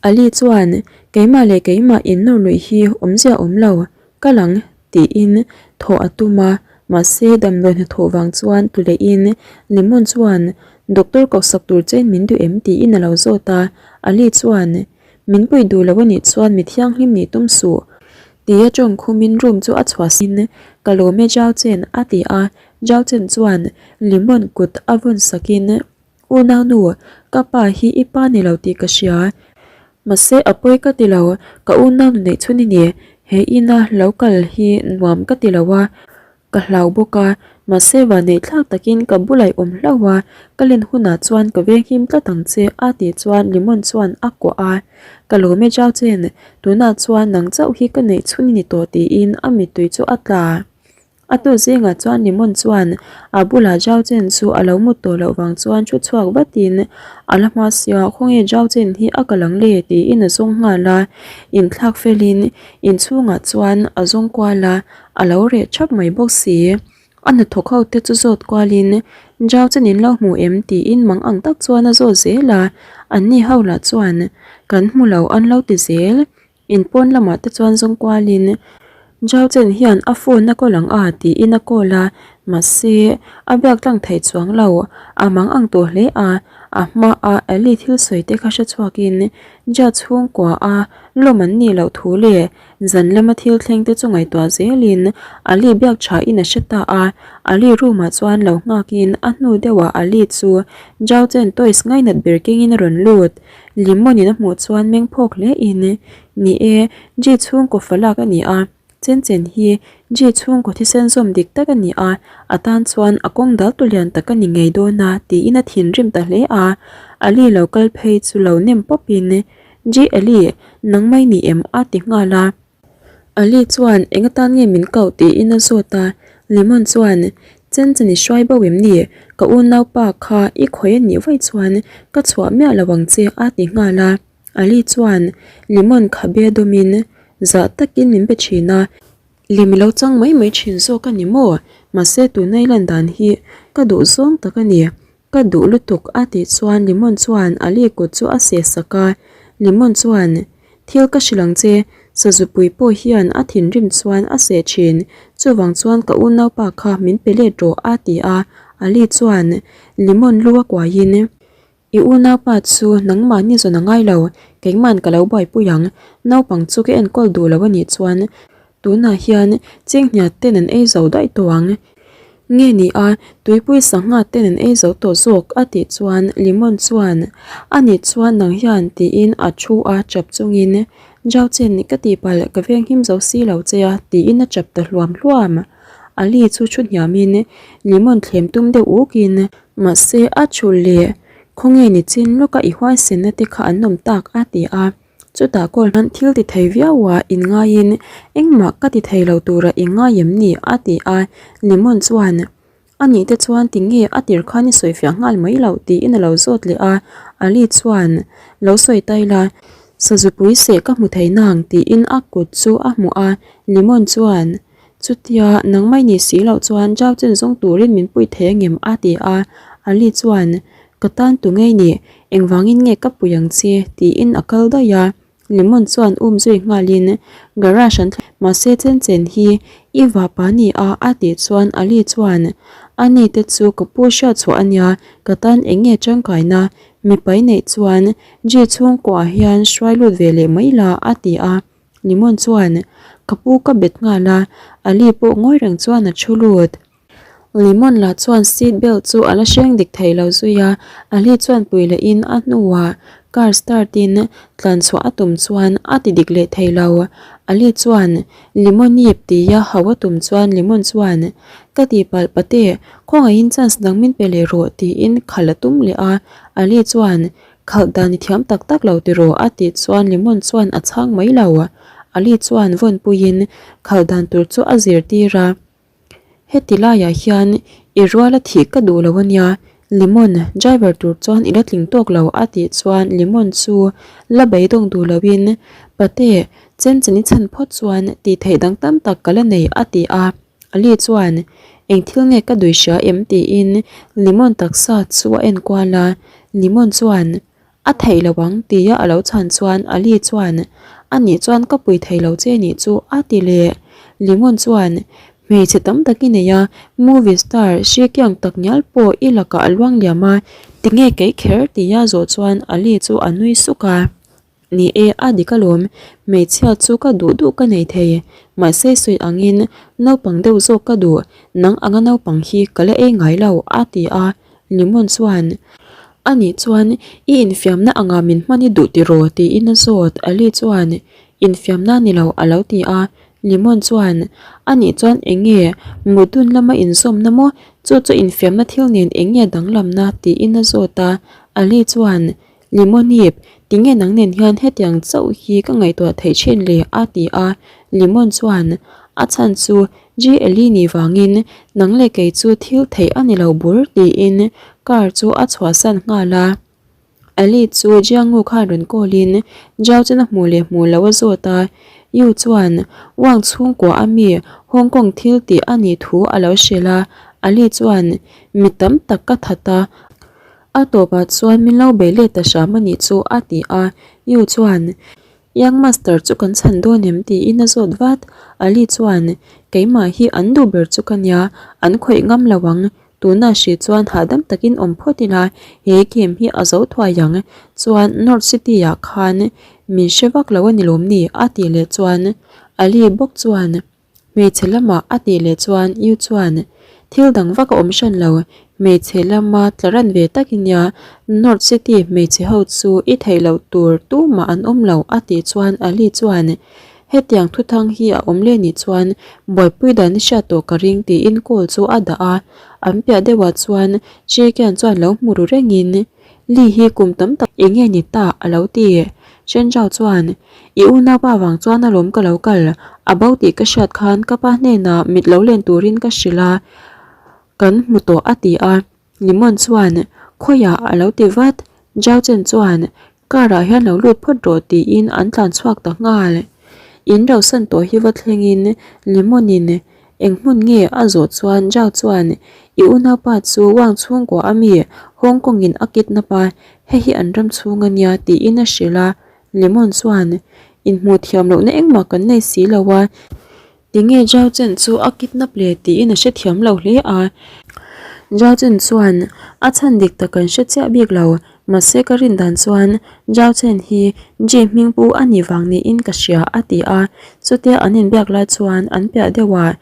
Ali chuan, Keimah leh keimah innawr luih hi awmzia awm lo, ka lang, tiin thawh a tum a, mahse damdawi hnathawh vang chuan tlu lehin Lemon chuan Doctor kohsak tur chein min duh em? tiin a lo zawt a. Ali chuan, Min puih duh lo a nih chuan mi thianghlim nih tum suh, tia tawng khumin room chu a chhuahsin ka lawm e Zhao Chen a ti a, Zhao Chen chuan Limon kut a vawn sakin Unaunu, ka pa hi i pa ni lo tih ka hria, mahse a pawi ka ti lo, ka unaunu neih chhun i ni, he ina lo kal hi nuam ka ti lo a, Ka hlau bawk a, mahse vaneihthlak takin ka bulah i awm hlauh a, ka len hunah chuan ka venghim tlat ang che a tih chuan Limon chuan a kuah a. Ka lawm e Zhao Chen, tunah chuan nang chauh hi ka neih chhun i ni tawh tiin a mittui chu a tla. A tu zingah chuan Limon chuan a bulah Zhao Chen chu a lo mut tawh loh vang chuan thu chhuak vatin a la hma sia khawnge Zhao Chen hi a kal ang le tiin a zawng nghal a, inthlak felin inchhungah chuan a zawng kual a. A lo reh thap mai bawk si. A hnathawk ho te chu zawt kualin, Zau chen in lo hmu em? tiin mang ang tak chuan a zawt zel a. Anni ho lah chuan, Kan hmu lo an lo ti zel. In pawn lamah te chuan zawng kualin, Zau chen hian a phone a call ang a tiin a call a, mahse a biak tlang thei chuang lo. A mang ang tawh hle a, a hmaa Ellie thil sawi te kha hre chhuakin Jia chhungkua a lawm an nih loh thu leh Zan lama thil thleng te chu ngaihtuah zelin Ali biak tha in a hre ta a, Ali room ah chuan lo nghak in a hnu deuh ah Ali chu Zhao Chen toys ngainat ber keng in a rawn lut. Limon in a hmuh chuan meng phawk hle in, Ni e, Ji chhungkaw fa lak a ni a, Chen Chen hi Ji chhungkaw thisen zawm dik tak a ni a, a tan chuan a kawng dal tu lian tak a ni ngei dawn a tiin a thinrim ta hle a, Ali lo kal phei chu lo nem pawp in, Ji Ali, nang mai ni em? a ti nghal a. Ali chuan eng atan nge min koh tiin a zawt a. Lemon chuan, Chen chen i hruai bo em ni? Ka unaupa kha i khawi a nih vaih chuan ka chhuah miah lo ang che a ti nghal a. Ali chuan Lemon khabe dawmin zah takin min be thin a. Lem i lo chang mai mai thin zawk a ni maw? Mahse tuna i lan dan hi ka duh zawng tak a ni. Ka duh lutuk a tih chuan Limon chuan Ali kut chu a seh sak a, Limon chuan, Thil ka hrilh ang che, Sazupui pawh hian a thinrim chuan a seh thin, chuvang chuan ka unaupa kha min pe let rawh a ti a, Ali chuan Limon lu a kuaiin, I unaupa chu nangmahni zawn a ngai lo, keimahn ka lo buaipui ang, naupang chu ka enkawl duh lo a nih chuan Tunah hian chinghnia ten an ei zo daih tawh ang. Nge ni a, tuipui sangha ten an ei zo tawh zawk a tih chuan Limon chuan a nih chuan nang hian tiin a thu a chap chungin Zhao Chen ka tihpalh ka venghim zo si lo che a tiin a chap ta hluam hluam. Ali chu thu hniamin Limon thlem tum deuh ukin mahse a thu leh khawnge ni chin lawka i huaisenna te kha an awm tak a ti a. Chutah kawl hman thil ti thei viau a inngaiin engmah ka ti thei lo tura i ngai em ni? a ti a, Lemon chuan A nih te chuan tinge a tir khan i sawi fiah nghal mai loh tiin a lo zawt leh a, Ali chuan Lo sawi ta ila, sazupui seh ka hmu thei nang tiin a kut chu a hmuh a, Lemon chuan Chutia nang mai ni si loh chuan Zhao Chen zawng turin min pui thei angem? a ti a, Ali chuan Ka tan tu ngei ni, engvangin nge ka pui ang che? tiin a kal daih a, Lemon chuan um zui nghalin garage an thleng mahse chen chen hi i vapa ni a a tih chuan Ali chuan a ni te chu ka pu hriat chhuah a nia, ka tan eng nge tangkaina mipai neih chuan Ji chhungkuah hian hruai lut ve leh mai la a ti a, Lemon chuan ka pu ka bet nghal a, Ali pawh ngawi reng chuan a thu lut. Lemon lah chuan seat belt chu a la hreng dik thei lo zui a, Ali chuan pui leh in a hnuah car start in tlan chhuah a tum chuan a ti dik leh thei lo. Ali chuan Lemon ip tia hau a tum chuan Lemon chuan Ka tihpalh pate, khawngaihin chance dang min pe leh rawh tiin khalh a tum leh a, Ali chuan. Khalh dan i thiam tak tak lo tiraw a tih chuan Lemon chuan a chhang mai lo. Ali chuan vawn puiin khalh dan tur chu a zirtir a. Heti laiah hian i ruala thih ka duh lo a nia, Lemon, driver tur chuan i la tling tawk lo a tih chuan Lemon chu la beidawng duh loin Pate, chen chen i chhan phawt chuan tih theih dang tam tak ka la nei a ti a. Ali chuan, Eng thil nge ka dui hria em? tiin Lemon taksa chu a en kual a. Lemon chuan, A theih lo ang tia a lo chhan chuan Ali chuan, A nih chuan ka pui thei lo che nih chu a ti leh. Lemon chuan, Hmeichhe tam tak i nei a, movie star hrikiang tak ngial pawh i lakah a luang liam a, tinge kei kher? tia zawh chuan Ali chu a nui suk a. Ni e, a dik alawm, hmeichhia chu ka duh duh ka nei thei, mahse sawi angin naupang deuh zawk ka duh, nang anga naupang hi ka la ei ngai lo, a ti a, Limon chuan, A nih chuan i infiamna anga min hman i duh tiraw? tiin a zawt, Ali chuan, Infiamna ni lo, a lo ti a, Limon chuan, A nih chuan eng nge mut dun lama inzawmna maw? Chu chu infiamna thil nen eng nge danglamna? tiin a zawt a, Ali chuan, Limonip, tinge nang nen hian hetiang chauh hi ka ngaihtuah theih thin le? a ti a. Limon chuan, A chhan chu GLE nih vangin nang leh kei chu thil theih a ni lo bur tiin car chu a chhuahsan nghal a. Ali chu Jiangu khan rawn call in Jiao chen a hmuh leh hmuh loh a zawt a. Yu chuan Wang chhungkua a mi Hong Kong thil tih a nih thu a lo hrilh a. Ali chuan, Mi tam tak ka that a, A tawpah chuan min lo bei let ta hram a nih chu a ti a, Yu chuan Young Master chu kan chhan dawn em tiin a zawt vat. Ali chuan Keimah hi an duh ber chu ka nia, an khawih ngam lo ang, tunah hrih chuan hahdam takin awm phawt ila, he game hi a zo thuai ang, chuan North City ah khan min hre vak lo a ni lawm ni a tih leh chuan Ali bawk chuan Hmeichhe lamah a tih leh chuan U chuan, Thil dang vak a awm hran lo, hmeichhe lama tla ran ve tak i nia, North City hmeichhe ho chu i theih loh tur tumah an awm lo a tih chuan Ali chuan, Hetiang thuthang hi a awm leh nih chuan buaipui dan i hriat tawh ka ring tiin call chu a dah a, an piah deuhah chuan Chekian chuan lo hmu ru rengin, Li hi kum tam tak eng nge ni ta a lo ti. Shenjao chuan, I unaupa vang chuan alawm ka lo kal, a bo tih ka hriat khan ka pa hnenah mit lo len turin ka hrilh a, kan hmu tawh a ti a. Limon chuan, Khawiah a lo ti vat. Zhao Chen chuan, Car ah hian lo lut phawt rawh tiin an tlan chhuak ta nghal. In rauhsan tawh hi va thlengin Limon in Eng hmun nge a zawh chuan Zhao chuan, I unaupa chu Wang chhungkua a mi, Hong Kong in a kidnap a, hei hi an ram chhung a nia tiin a hrilh a. Lemon chuan, Inhmuh thiam lohna engmah kan nei si lo a, tinge Zhao Chen chu a kidnap le tiin a hrethiam lo hle a. Zhao Chen chuan, A chhan dik tak kan hre chiah bik lo, Mahse ka rin dan chuan Zhao Chen hi Ji hming pu a nih vang niin ka hria a ti a, chutia an inbiak lai chuan an piah deuhah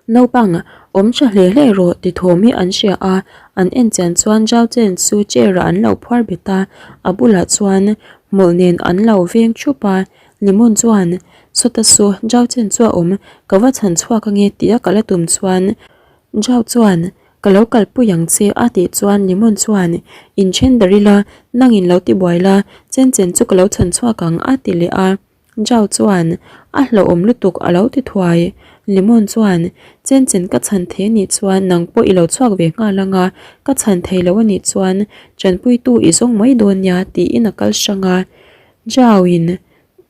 naupang awm tha hle hle rawh ti thawm hi an hria a, an en chian chuan Zhao Chen chu chair ah an lo phuar bet a, a bulah chuan hmawlh nen an lo veng thup a, Limon chuan sawta su Zhao Chen chu a awm ka va chhan chhuak ange tia ka la tum chuan Zhao chuan Ka lo kalpui ang che a tih chuan Limon chuan, In then ber ila, nangin lo ti buai la, chen chen chu ka lo chhan chhuak ang a ti leh a. Zhao chuan, A hlauhawm lutuk a lo ti thuai. Limon chuan, Chen chen ka chhan thei anih chuan nang pawh i lo chhuak ve nghal ang a, ka chhan thei lo anih chuan tanpuitu i zawng mai dawn nia tiin a kal hrang a. Zhao in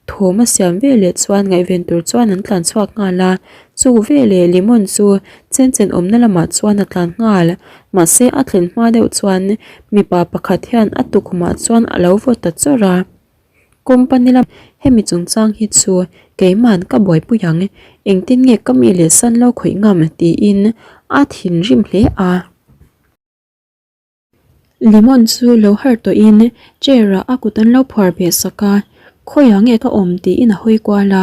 Thawm a siam veleh chuan ngaihven tur chuan an tlan chhuak nghal a, chu veleh Limon chu chen chen awmna lamah chuan a tlan nghal. Mahse a thlen hma deuh chuan mipa pakhat hian a tukhumah chuan a lo vaw ta chawrh a. Company lam hemi chungchang hi chu keiman ka buaipui ang, engtin nge ka mi leh san lo khawih ngam tiin a thinrim hle a. Lemon chu lo harh tawhin chair ah a kut an lo phuar beh sak a, khawiah nge ka awm tiin a hawi kual a,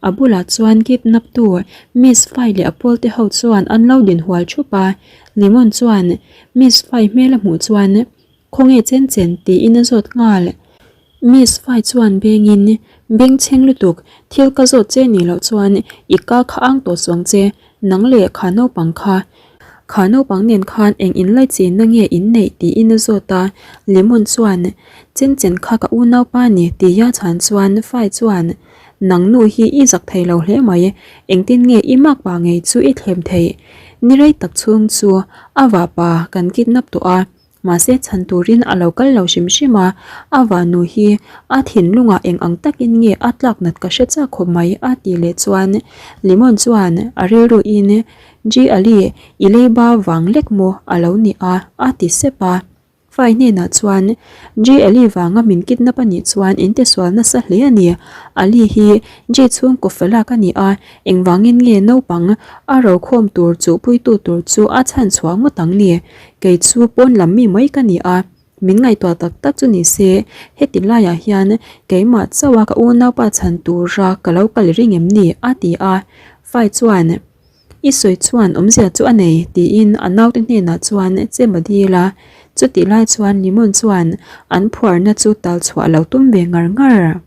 a bulah chuan kidnap tu Miss Fai leh a pawl te ho chuan an lo din hual thup a, Lemon chuan Miss Fai hmel a hmuh chuan khawnge chen chen tiin a zawt nghal. Miss Fai chuan bengin bengchheng lutuk thil ka zawt che nih loh chuan i ka kha ang tawh suang che nang leh kha naupang kha. Kha naupang nen khan eng inlaichinna nge in neih tiin a zawt a, Lemon chuan, Chen chen kha ka unaupa ni tia chhan chuan Fai chuan, Nang nu hi i zak thei lo hle mai, engtin nge i makpa ngei chu i thlem theih? Ni rei tak chhung chu a vahpa kan kidnap tawh a, Mahse chhan turin a lo kal lo hrim hrim a, a vanu hi a thinlungah eng ang takin nge a tlak nat ka hre chak khawp mai a tih leh chuan Limon chuan a rilruin G-Ali i leiba vang lek maw a lo ni a a ti sep a. Fai hnenah chuan G-Ali vanga min kidnap a nih chuan in tisual nasa hle a ni. Ali hi G chhungkaw felak a ni a, engvangin nge naupang a rokhawm tur chuhpuitu tur chu a chhan chhuah ngawt ang ni? Kei chu pawn lam mi mai ka ni a, min ngaihtuah tak tak chu ni se, heti laiah hian keimah chauha ka unaupa chhan tura ka lo kal ring em ni? a ti a. Fai chuan, I sawi chuan awmzia chu a nei, tiin a naute hnenah chuan chem a dil a. Chutih lai chuan Limon chuan an phuarna chu tal chhuah a lo tum ve ngar ngar.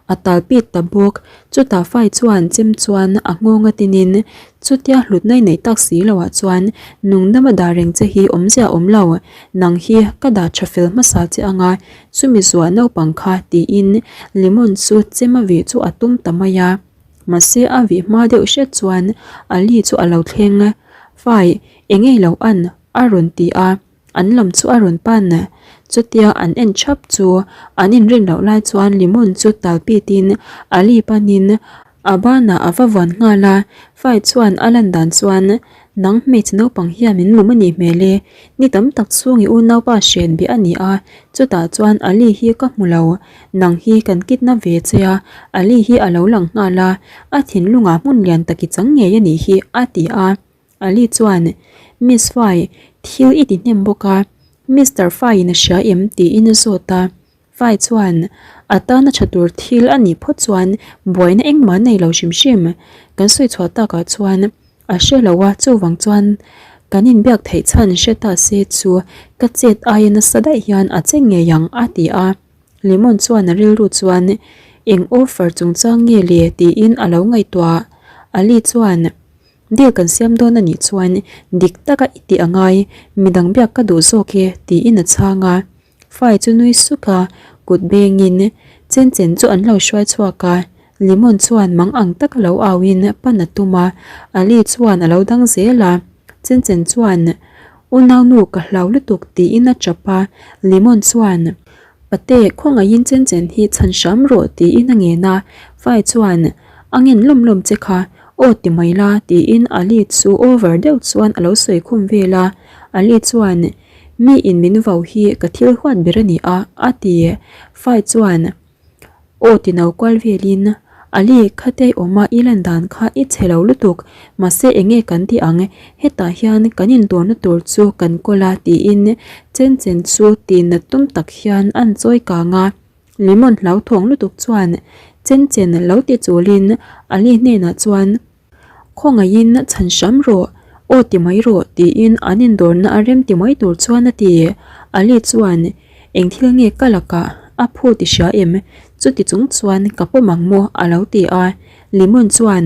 A tal pit ta bawk. Chutah Fai chuan chem chuan a nghawng a tinin chutia hlutna i neih tak si loah chuan nungdam a dah reng che hi awmzia awm lo, nang hi ka dah tha fel hmasa che anga chumi zuah naupang kha tiin Limon chu chem a vih chu a tum ta mai a. Mahse a vih hma deuh hret chuan Ali chu a lo thleng. Fai, engei lo an? a rawn ti a. An lam chu a rawn pan. Chutia an en thap chu an inrin loh lai chuan Limon chu tal pitin Ali panin a banah a va vuan nghal a. Fai chuan a lan dan chuan, Nang hmeichhe naupang hian min mum a nih hmel e. Ni tam tak chhung i unaupa hren bih a ni a, chutah chuan Ali hi ka hmu lo. Nang hi kan kidnap ve che a, Ali hi a lo lang nghal a, a thinlungah hmun lian tak i chang ngei a nih hi, a ti a. Ali chuan, Miss Fai, thil i ti hnem bawk a, Mister Fai-in a hria em? tiin a zawt a. Fai chuan, A tana tha tur thil a nih phawt chuan buaina engmah nei lo hrim hrim. Kan sawi chhuah takah chuan a hre lo a, chuvang chuan kan inbiak theih chhan hre ta se chu ka chet aia nasa daih hian a che ngei ang, a ti a. Lemon chuan a rilru chuan, Eng offer chungchang nge le? tiin a lo ngaihtuah. Ali chuan. Deal kan siam dawn a nih chuan dik taka i tih a ngai, midang biak ka duh zawk e tiin a chhang a. Fai chu nui suk a, kut bengin chen chen chu an lo hruai chhuak a, Limon chuan mang ang taka lo auin pan a tum a, Ali chuan a lo dang zel a, Chen chen chuan Unaunu ka hlau lutuk tiin a tap a, Limon chuan Pate, khawngaihin chen chen hi chhan hram rawh tiin a ngen a, Fai chuan a ngen lawm lawm che kha, aw ti mai la tiin Ali chu over deuh chuan a lo sawi khum vel a, Ali chuan mi in min vau hi ka thil huat ber a ni a a ti. Fai chuan aw ti no kual velin Ali khatei awma i lan dan kha i chhe lo lutuk, mahse enge kan ti ang, hetah hian kan indawrna tur chu kan kawl a tiin chen chen chu tihnat tum tak hian an chawi kang a. Lemon hlauthawng lutuk chuan chen chen lo ti chulin Ali hnenah chuan Khawngaihin chhan hram rawh, aw ti mai rawh tiin an indawrna a rem ti mai tur chuan a ti. Ali chuan Eng thil nge ka lakah a phu ti hria em? Chuti chung chuan ka pawm ang maw a lo ti a. Lemon chuan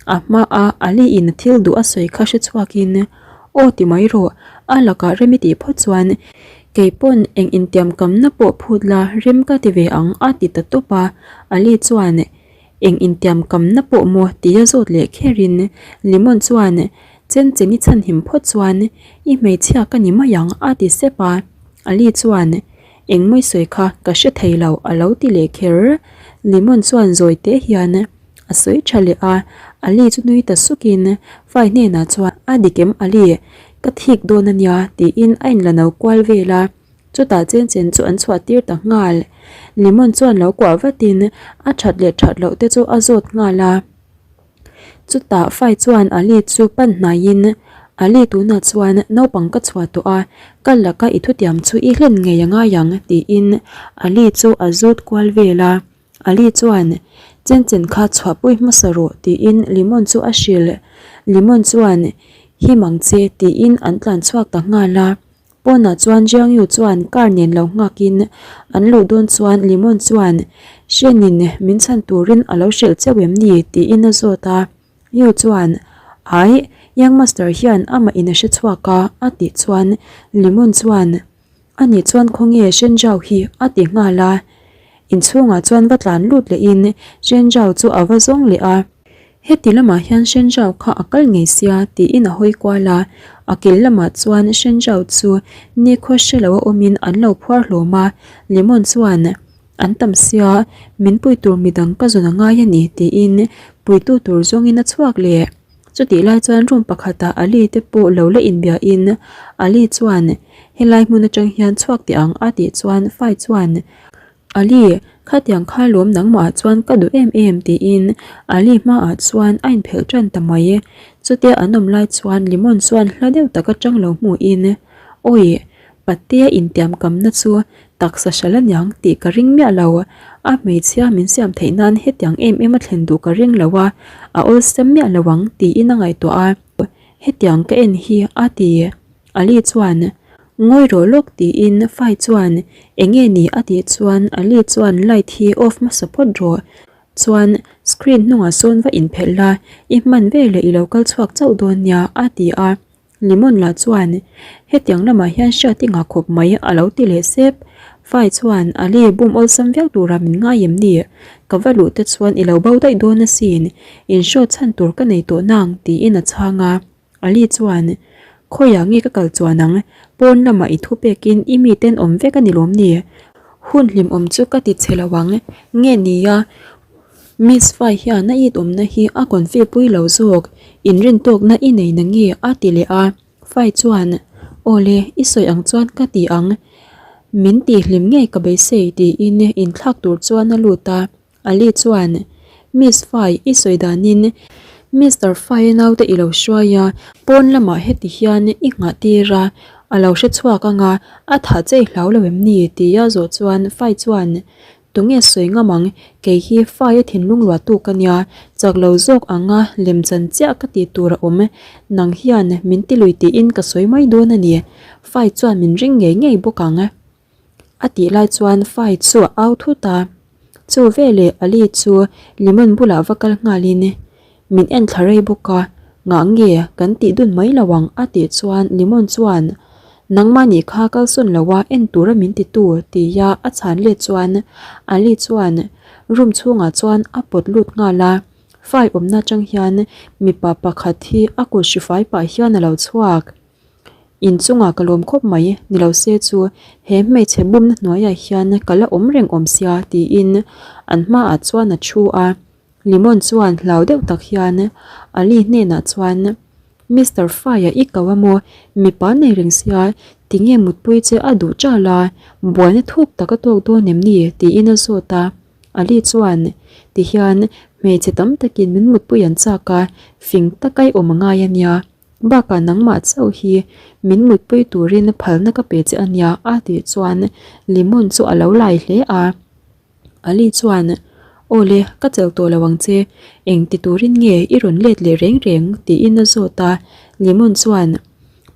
A hma a Ali in a thil duh a sawi kha hre chhuakin Aw ti mai rawh, a lakah rem i tih phawt chuan kei pawn eng intiamkamna pawh phut la rem ka ti ve ang a ti ta tawp a. Ali chuan Eng intiamkamna pawh maw tia zawt leh kherin Limon chuan Chen chen i chhanhim phawt chuan i hmeichhia ka ni mai ang a ti sep a. Ali chuan Eng mawi sawi kha ka hre thei lo a lo ti leh kher. Limon chuan zawi teh hian a sawi tha leh a, Ali chu nui ta sukin Fai hnenah chuan A dik em Ali, ka thik dawn a nia tiin a inla no kual vel a. Chutah chen chen chu an chhuah tir ta nghal. Limon chuan lo kuah vatin a that leh that loh te chu a zawt nghal a. Chutah Fai chuan Ali chu pan hnaiin, Ali tunah chuan naupang ka chhuah tawh a, ka laka i thutiam chu i hlen ngei a ngai ang tiin Ali chu a zawt kual vel a. Ali chuan, Chen chen kha chhuahpui hmasa rawh tiin Limon chu a hrilh. Limon chuan, Him ang che tiin an tlan chhuak ta nghal a. Pawnah chuan Jiang Yu chuan car nen lo nghakin an luh dawn chuan Limon chuan Hrenin min chhan turin a lo hrilh cheu em ni? tiin a zawt a. Yu chuan. Aih, Young Master hian amah in a hre chhuak a, a tih chuan Limon chuan, Ani chuan khawnge Shenzhao hi a ti nghal a. Inchhungah chuan va tlan lut lehin Shenzhao chu a va zawng leh a. Heti lamah hian Shenzhao kha a kal ngei sia tiin a hawi kual a, a kil lamah chuan Shenzhao chu nikhaw hre lo a awmin an lo phuar hlawm a, Lemon chuan, An tam sia, min pui tur midang ka zawn a ngai a ni tiin puitu tur zawngin a chhuak leh. Chutih lai chuan room pakhatah Ali te pawh lo la inbiahin Ali chuan, Helai hmun atang hian chhuak teh ang a tih chuan Fai chuan, Ali, khatiang kha lawm nangmahah chuan ka duh em em tiin Ali hmaah chuan a inphelh tan ta mai. Chutia an awm lai chuan Limon chuan hla deuh tak atang lo hmuhin, Awi, Patea intiam kamna chu taksa hral aniang tih ka ring miah lo. A hmeichhia min siam theih nan hetiang em em a thlen duh ka ring lo a, a awlsam miah lo ang tiin a ngaihtuah a. Hetiang ka en hi a ti. Ali chuan, Ngawi rawh lawk tiin Fai chuan, Enge ni a tih chuan Ali chuan light hi off hmasa phawt rawh. Chuan screen hnungah sawn va inphelh la, i hman veleh i lo kal chhuak chauh dawn nia a ti a. Limon lah chuan, Hetiang lamah hian hriat i ngah khawp mai a lo ti leh sep. Fai chuan, Ali, bum awlsam viau tura min ngai em ni? Ka va luh te chuan i lo bo daih dawn asin, inhrawt chhan tur ka nei tawh nang, tiin a chhang a. Ali chuan, Khawiah nge ka kal chuan ang? Pawn lamah i thu pekin i miten awm vek a ni lawm ni? Hun hlimawm chu ka ti chhe lo ang, nge nia? Miss Fai hian a it awmna hi a confi pui lo zawk, inrintawkna i nei na nge a ti leh a, Fai chuan, Awle, i sawi ang chuan ka ti ang, min tih hlim ngei ka beisei tiin inthlak tur chuan a lut a, Ali chuan, Miss Fai, i sawi danin Mister Fai-a naute i lo hruai a, pawn lamah heti hian i nghah tir a, a lo hre chhuak ang a, a thah che i hlau lo em ni? tia zawh chuan Fai chuan, Tunge sawi ngam ang, kei hi Faia thinlung luahtu ka nia, chak lo zawk anga lemchan chiah ka tih tur a awm, nang hian min ti lui tiin ka sawi mai dawn a ni, Fai chuan min ring ngei ngei bawk ang. A tih lai chuan Fai chu a au thut a, chu veleh Ali chu Limon bulah va kal nghalin, Min en thla rei bawk a, ngah nge kan tih dun mai lo ang a tih chuan Limon chuan Nangmah nih kha kalsawn lo a en tura min ti tu tia a chhan let chuan Ali chuan room chhungah chuan a pawt lut nghal a, fai awmna atang hian mipa pakhat hi a kut hri fai pah hian a lo chhuak. Inchungah ka lawm khawp mai ni lo se chu he hmeichhe bumna hnuaiah hian ka la awm reng awm sia tiin an hmaah chuan a thu a. Limon chuan hlau deuh tak hian Ali hnenah chuan, Mister Fai-a i ko a maw? Mipa nei reng sia, tinge mutpui che a duh ṭal a, buaina thuk tak a tawk dawn em ni? tiin a zawt a. Ali chuan, Tihian hmeichhe tam takin min mutpui an chak a, fing taka i awm a ngai a nia. Bakah nangmah chauh hi min mutpui turin phalna ka pe che a nia a tih chuan Limon chu a lo lai hle a. Ali chuan, Aw le, ka chelh tawh lo ang che, eng ti turin nge i rawn let leh reng reng? tiin a zawt a. Limon chuan,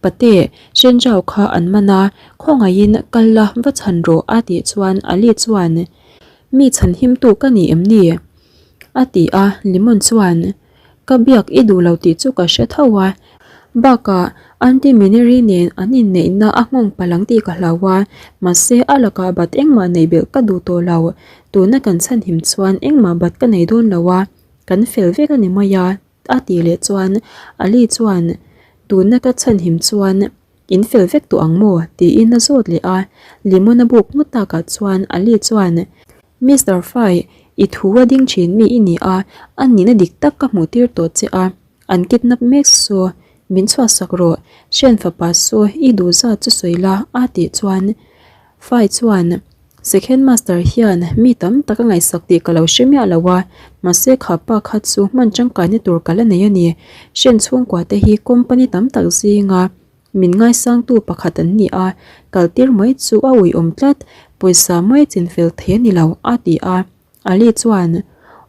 Pate, Shenjao kha an man a, khawngaihin kal la va chhan rawh a tih chuan Ali chuan, Mi chhan himtu ka ni em ni? a ti a, Limon chuan, Ka biak i duh lo tih chu ka hre tho a, bakah Aunty Mineri nen an inneihna a nghawng palh ang tih ka hlau a, mahse a lakah bat engmah neih belh ka duh tawh lo, tuna kan chhanhim chuan engmah bat ka nei dawn lo a, kan fel vek a ni mai a, a tih leh chuan Ali chuan tuna ka chhanhim chuan in fel vek tawh ang maw? tiin a zawt leh a, Limon a buk ngawt takah chuan Ali chuan Mister Fai, i thu a ding thin mi i ni a, a nihna dik tak ka hmuh tir tawh che a, an kidnap mek saw, min chhuahsak rawh, Shen fapa saw i duh zat chu sawi la a tih chuan Fai chuan Second Master hian mi tam tak a ngaihsak tih ka lo hre miah lo a, mahse kha pa kha chu hman tangkaina tur ka la nei a ni, Shen chhungkua te hi company tam tak zinga Min ngaisangtu pakhat an ni a, kaltir mai chu a uiawm tlat, pawisa mai chinfel thei a ni lo, a ti a. Ali chuan,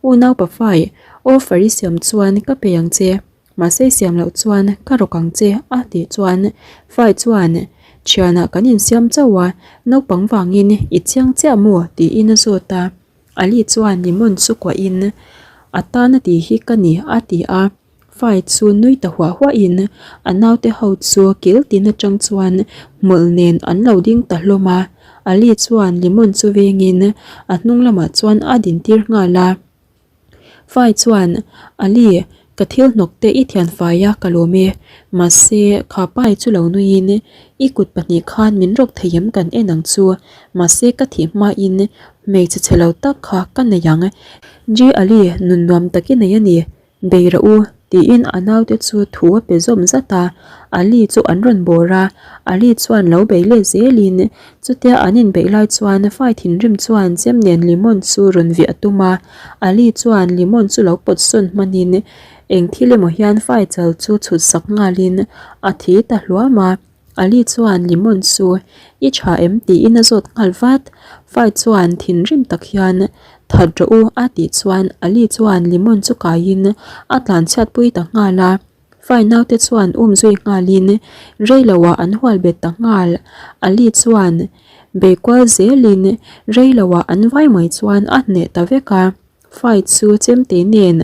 Unau Pafai, offer i siam chuan ka pe ang che, mahse i siam loh chuan ka rawk ang che, a tih chuan Fai chuan, Thianah kan insiam chauh a, naupang vangin i chiang chiah maw? tiin a zawt a. Ali chuan limon chu kuahin, A tana tih hi ka ni, a ti a. Fai chu nui ta huah huah in a naute ho chu kil tin atang chuan hmawlh nen an lo ding ta hlawm a. Ali chuan Limon chu vengin a hnung lamah chuan a din tir nghal a. Fai chuan, Ali, ka thil hnawk te i thian fai a ka lawm e. Mahse, kha pai chu lo nuiin i kut pahnih khan min rawk thei em kan en ang chu. Mahse, ka thih hmain hmeichhe chhe lo tak kha ka nei ang. Ji Ali, nun nuam tak i nei a ni. Bei rawh u, tiin a naute chu thu a pe zawm zat a. Ali chu an rawn bawr a, Ali chuan lo bei let zelin chutia an inbeih lai chuan fai thinrim chuan chem nen Limon chu rawn vih a tum a. Ali chuan Limon chu lo pawt sawn hmanin eng thil emaw hian fai chal chu chhut sak nghalin a thi ta hluam a. Ali chuan Limon chu i tha em tiin a zawt nghal vat. Fai chuan thinrim tak hian that rawh u a tih chuan Ali chuan Limon chu kaiin a tlanchhiat pui ta nghal a. Fai naute chuan um zui nghalin rei loah an hual bet ta nghal. Ali chuan bei kual zelin rei loah an vai mai chuan a hneh ta vek a. Fai chu chemte nen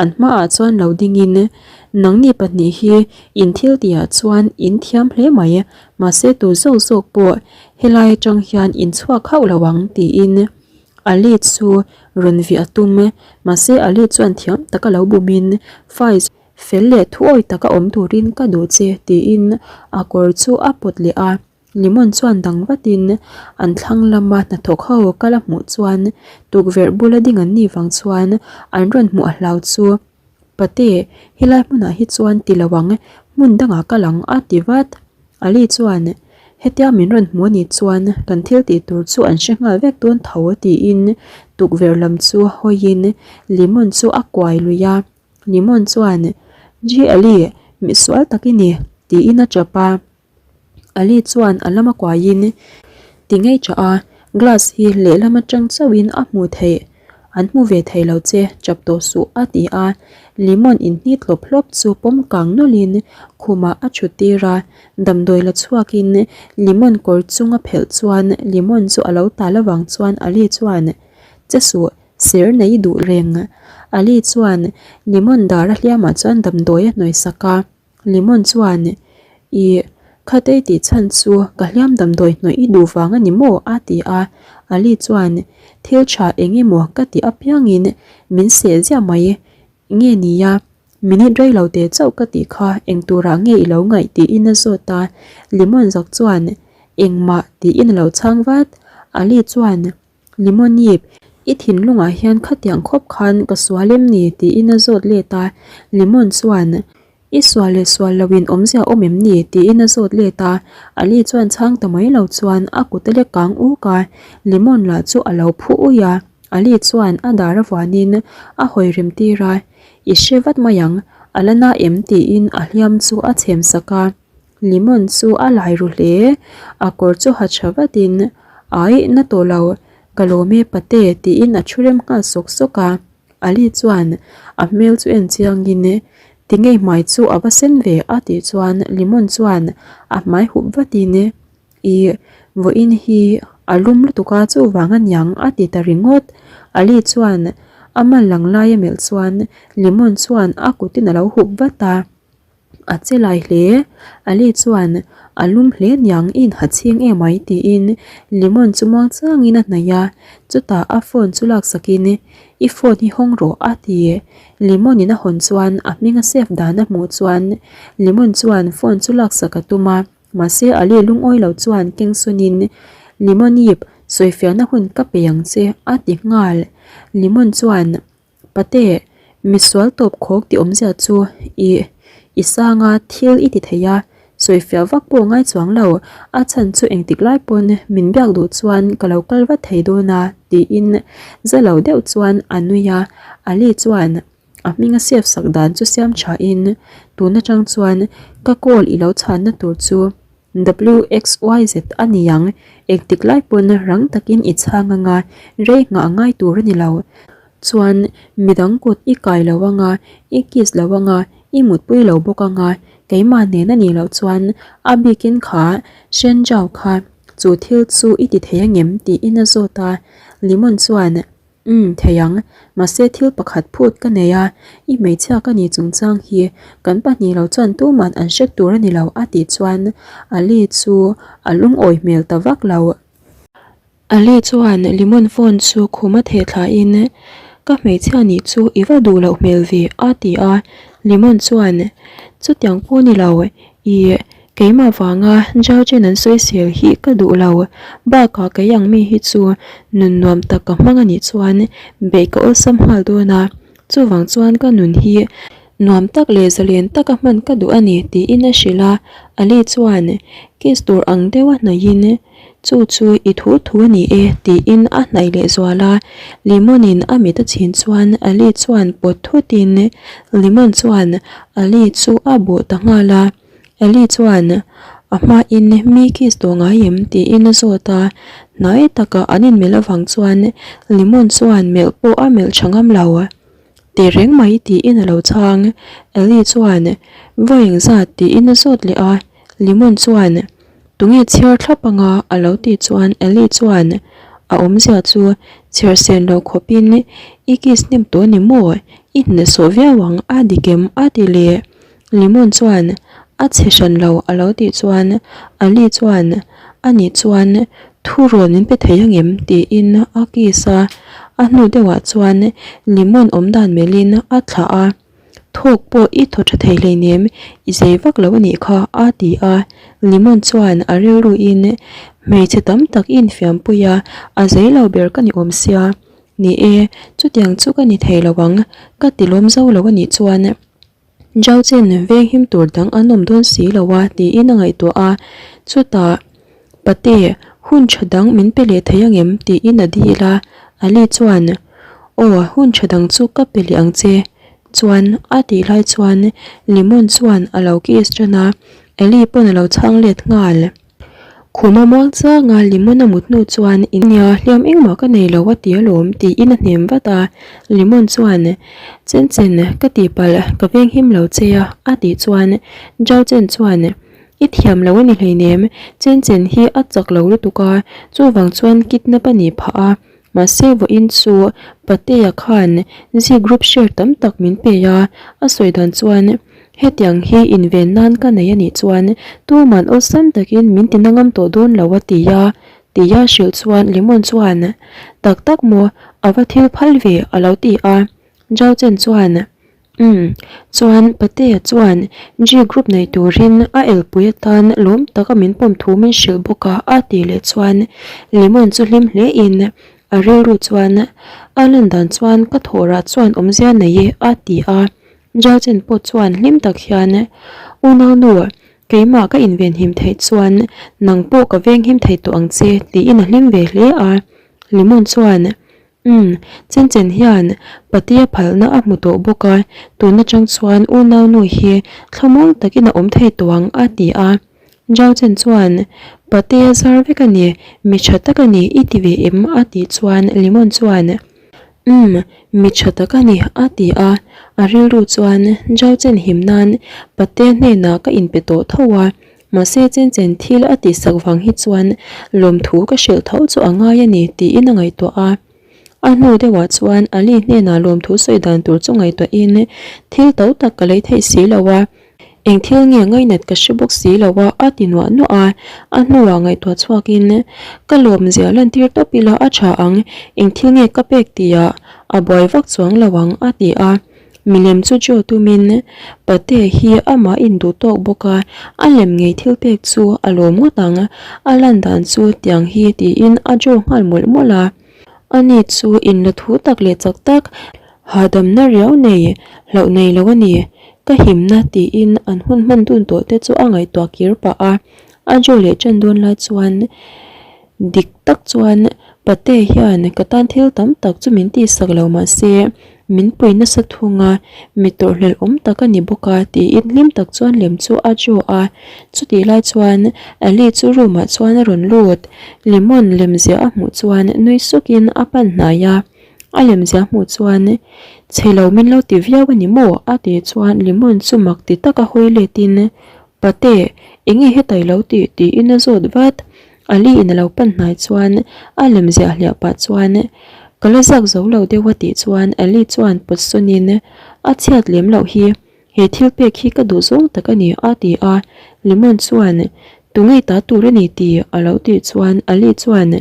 an hmaah chuan lo dingin, Nangni pahnih hi in thil tihah chuan in thiam hle mai, mahse tu zawk zawk pawh helai atang hian in chhuak hauh lo ang tiin Ali chu rawn vih a tum. Mahse Ali chuan thiam taka lo bumin Fai fel leh thuawi taka awm turin ka duh che tiin a kawr chu a pawt leh a. Limon chuan dang vatin an thlang lama hnathawk ho kal a hmuh chuan tukverh bula ding an nih vang chuan an rawn hmuh a hlau chu, Pate, helai hmunah hi chuan ti lo ang, hmun dangah kal ang a ti vat. Ali chuan, Hetia min rawn hmu anih chuan kan thil tih tur chu an hre nghal vek dawn tho tiin tukverh lam chu hawiin Limon chu a kuai lui a. Limon chuan, Ji Ali, misual tak i ni tiin a tap a. Ali chuan a lama kuaiin ti ngei tha a, glass hi lehlam atang chauhin a hmuh theih, an hmu ve thei lo che, chap tawh suh a ti a, lemon inhni tlawp hlawp chu pawm kang nawlhin khumah a thut tir a, damdawi la chhuakin lemon kawr chung a phelh chuan lemon chu a lo tal avang chuan Ali chuan che suh ser nei duh reng, Ali chuan lemon dar a hliamah chuan damdawi a hnawih sak a. Limon chuan, Ih, khatei tih chhan chu ka hliam damdawi hnawih i duh vang a ni maw? a ti a. Ali chuan, Thil tha eng emaw ka tih apiangin min seh ziah mai nge nia, minute rei lo te chauh ka tih kha eng turah nge i lo ngaih tiin a zawt a. Limon zak chuan, Engmah tiin a lo chhang vat. Ali chuan, Limonip, i thinlungah hian khatiang khawp khan ka sual em ni? tiin a zawt let a. Limon chuan, I sual leh sual loin awmzia awm em ni? tiin a zawt let a. Ali chuan chhang ta mai lo chuan a kut a lek kang uk a, Limon lah chu a lo phu uih a. Ali chuan a dar a vuanin a hawi rem tir a, I hre vat mai ang, a la na em? tiin a hliam chu a chhem sak a. Limon chu a lai ru hle, a kawr chu ha tha vatin, Ai, na tawh lo, ka lawm e pate tiin a thu rem nghal sawk sawk a. Ali chuan a hmel chu en chiangin, Ti ngei hmai chu a va sen ve a tih chuan Limon chuan a hmai hup vatin, Ih, vawiin hi a lum lutuk a chuvang aniang a ti ta ringawt. Ali chuan a mal lang lai a melh chuan Limon chuan a kutin a lo hup vat a. A che lai hle. Ali chuan, A lum hle niang i inha chhing em ai tiin Limon chu muang changin a hnaih a, chutah a phone chu laksakin, I phone hi hawng rawh a ti. Limon in a hawn chuan a hming a save dan a hmuh chuan Limon chuan phone chu laksak a tum a, mahse Ali lungawi lo chuan keng sawnin, Limon ip, sawifiahna hun ka pe ang che a ti nghal. Limon chuan. Pate, misual tawp khawk tih awmzia chu i i sanga thil i ti thei a, sawifiah vak pawh ngai chuang lo, a chhan chu engtik lai pawn min biak duh chuan ka lo kal vat thei dawn a tiin za lo deuh chuan a nui a, Ali chuan a hming a save sak dan chu siam tha in tun atang chuan ka call i lo chhanna tur chu WXYZ a ni ang, engtik lai pawn rang takin i chhang anga rei nghah ngai tur a ni lo. Chuan midang kut i kai lo anga, i kiss lo anga, i mutpui lo bawk anga, keimah nen a nih loh chuan a bikin kha Shenjao kha chu thil chu i ti thei angem tiin a zawt a, Limon chuan. Umm, thei ang. Mahse thil pakhat phut ka nei a, i hmeichhia ka ni chungchang hi kan pahnih lo chuan tuman an hre tur a ni lo a tih chuan Ali chu a lungawi hmel ta vak lo. Ali chuan Limon phone chu khum a theh thlain Ka hmeichhia nih chu i va duh loh hmel ve a ti a, Limon chuan Chutiang pawh ni lo, i keimah vanga Jauchen an sawisel hi ka duh lo, bakah kei ang mi hi chu nun nuam tak ka hmang a nih chuan beih ka awlsam nghal dawn a, chuvang chuan ka nun hi Nuam tak leh zalen taka hman ka duh a ni tiin a hrilh a, Ali chuan kiss tur ang deuha hnaihin Chu chu i thu thu a ni e tiin a hnaih leh zual a, Limon-in a mit a chhin chuan Ali chuan pawt thutin Limon chuan Ali chu a bawh ta nghal a, Ali chuan a hmain mi kiss tawh ngai em tiin a zawt a, hnai taka an inmelh avang chuan Limon chuan melh pawh a melh tha ngam lo. Ti reng mai tiin a lo chhang. Ellie chuan, Vawi engzat? tiin a zawt leh a. Limon chuan, Tunge chhiar thlap anga? a lo tih chuan Ellie chuan, A awmzia chu chhiar sen lo khawpin i kiss hnem tawh ni maw? I hnehsawh viau ang a dik em? a ti leh. Limon chuan, A chhe hran lo a lo tih chuan Ali chuan, A nih chuan thu rawn min pe thei angem? tiin a kiss a, a hnu deuhah chuan Limon awm dan melhin a thlah a, Thawk pawh i thaw tha thei hleinem, i zei vak lo a nih kha a ti a, Limon chuan a rilruin hmeichhe tam tak i infiampui a, a zei lo ber ka ni awm sia, ni e, chutiang chu ka ni thei lo ang, ka ti lawm zo lo a nih chuan. Zhao-Chen veng him tur dang an awm dawn si lo a tiin a ngaihtuah a, chutah Pate, hun tha dang min pe leh thei angem? tiin a dil a, Ali chuan Aw, hun tha dang chu ka pe leh ang che chuan a tih lai chuan Limon chuan a lo kiss tan a, Ali pawn a lo chhang let nghal. Khuma muang changa Limon a mut hnu chuan Nia hliam engmah ka nei lo a ti alawm tiin a hnem vat a, Limon chuan Chen chen ka tihpalh ka veng him lo che a a tih chuan Zhao Chen chuan I thiam lo a ni hleinem, Chen chen hi a chak lo lutuk a, chuvang chuan kidnap a nih phah a, Mahse vawiin chu Patea khan Zee group share tam tak min pe a, a sawi dan chuan hetiang hi inven nan ka nei a nih chuan tuman awlsam takin min ti na ngam tawh dawn lo a ti a, tia hrilh chuan Limon chuan tak tak maw a va thil phal ve a lo ti a, Zhao Chen chuan Umm, chuan Patea chuan G group nei turin a elpui atan lawm taka min pawm thu min hrilh bawk a a tih leh chuan Lemon chu hlim hle in a rilru chuan a lan dan chuan ka thawhrah chuan awmzia nei e a ti a, Jalchen pawh chuan hlim tak hian Unaunu, keimah ka invenhim theih chuan nang pawh ka venghim thei tawh ang che tiin a hlim ve hle a, Lemon chuan Umm, chen chen hian Patea phalna a hmu tawh bawk a, tun atang chuan unaunu hi thlamuang takin a awm thei tawh ang a ti a. Zhao Chen chuan, Patea zar vek a ni, mi tha tak a ni i ti ve em? a tih chuan Limon chuan, Umm, mi tha tak a ni a ti a. A rilru chuan Zhao Chen him nan Patea hnenah ka inpe tawh tho a, Mahse chen chen thil a tihsak vang hi chuan lawmthu ka hrilh tho chu a ngai a ni tiin a ngaihtuah a. A hnu deuhah chuan Ali hnenah lawmthu sawi dan tur chu ngaihtuahin thil to tak ka lei theih si lo a, eng thil nge ngainat ka hre bawk si lo a a ti nuah nuah a. A hnuah ngaihtuah chhuakin ka lawmzia lantir tawp ila a tha ang, eng thil nge ka pek tihah a buai vak chuang lo ang a ti a. Milem chu Joe tumin Pate hi amah induh tawk bawk a, a lem ngei thil pek chu a lawm ngawt ang, a lan dan chu tiang hi tiin a Joe nghal mawlh mawlh a. Ani chu inla thu tak leh chak tak, hahdamna riau nei, hlauh nei lo a ni, ka himna tiin an hun hman dun tawh te chu a ngaihtuah kir pah a, a Joe leh ṭan dawn lai chuan dik tak chuan Pate hian ka tan thil tam tak chu min tihsak lo mahse Min pui nasa thung a, mi tawrhhlelh awm tak a ni bawk a tiin hlim tak chuan lem chu a draw a, chutih lai chuan Ali chu room ah chuan a rawn lut, Lemon lem ziah a hmuh chuan nui suk in a pan hnai a, a lem ziah hmuh chuan chhe lo min lo ti viau a ni maw a tih chuan Lemon chu mak ti tak a hawi let in Pate enge hetai lo tih tiin a zawt vat, Ali in a lo pan hnai chuan a lem ziah hliah pah chuan. Ka la zak zo lo deuh a tih chuan Ali chuan pawt sawnin a chhiat lem loh hi he thil pek hi ka duh zawng tak a ni a ti a. Lemon chuan Tunge ta tur a ni tih a lo tih chuan Ali chuan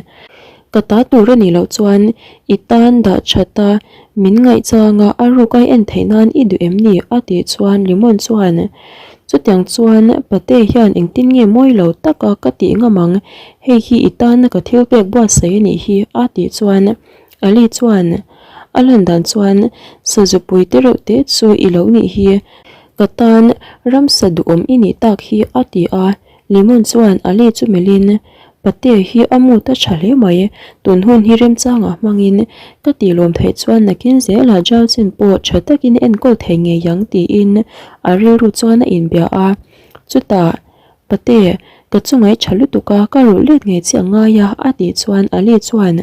Ka ta tur a nih loh chuan i tan dah that a min ngaihchang a a ruk ai en theih nan i duh em ni a tih chuan Lemon chuan Chutiang chuan pate hian engtin nge mawi lo taka ka tih ngam ang, hei hi i tana ka thil pek buatsaih a nih hi a tih chuan Ali chuan a lan dan chuan sazupui te reuh te chu i lo nih hi, ka tan ramsa duhawm i nih tak hi a ti a, Lemon chuan Ali chu melhin Pate hi a mood a tha hle mai, tun hun hi remchangah hmangin ka tih lawm theih chuan nakin zelah Jalchin pawh tha takin enkawl thei ngei ang tiin a rilru chuan a inbia a. Chutah, Pate, ka chungaih tha lutuk a, ka rulh let ngei che a ngai a a tih chuan Ali chuan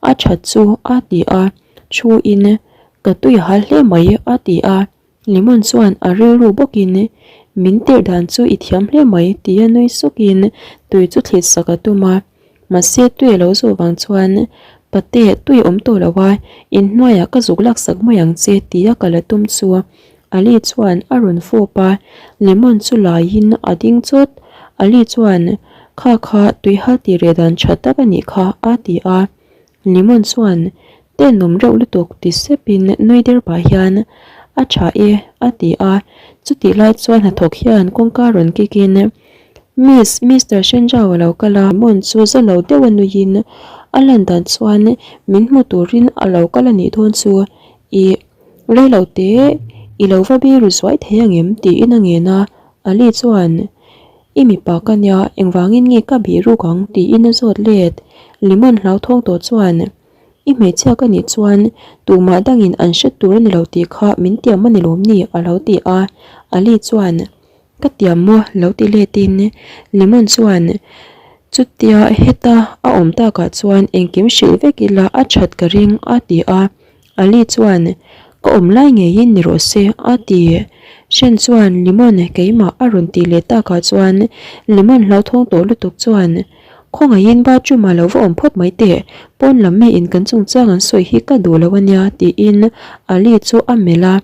a that chu a ti a, thu in ka tui a hal hle mai a ti a. Lemon chuan a rilru bawkin, Min tirh dan chu i thiam hle mai, tia nui sukin tui chu thlit sak a tum a. Mahse tui a lo zawh vang chuan, Pate, tui awm tawh lo a, inhnuaiah ka zuk lak sak mai ang che, tia ka la tum chu. Ali chuan a rawn fawp a, Lemon chu laiin a ding chawt. Ali chuan, Kha kha tui hal tih reh dan tha tak a nih kha, a ti a. Lemon chuan tenawm reuh lutuk ti sepin nui der pah hian a tha e a ti a, chutih lai chuan hnathawk hian kawngka rawn kik in Miss, Mister Shenjao a lo kal a, Lemon chu za lo deuh a nuiin a lan dan chuan min hmu turin a lo kal a nih dawn chu ih reilo te i lo va biru zuai thei angem tiin a ngen a, Ali chuan I mipa ka nia, engvangin nge ka bih ruk ang? tiin a zawt let. Lemon hlauthawng tawh chuan, I hmeichhia ka nih chuan tumah dangin an hre tur a ni lo tih kha min tiam a ni lawm ni? a lo ti a. Ali chuan, Ka tiam maw? lo ti letin Lemon chuan, Chutia heta a awm takah chuan engkim hrilh vek ila a that ka ring a ti a. Ali chuan, Ka awm lai ngeiin ni rawh se, a ti. Shen chuan, Limon, keimah a rawn tih leh takah chuan Limon hlauthawng tawh lutuk chuan, Khawngaihin bathroom-ah lo va awm phawt mai teh, pawn lam miin kan chungchang an sawi hi ka duh lo a nia, tiin Ali chu a melh a.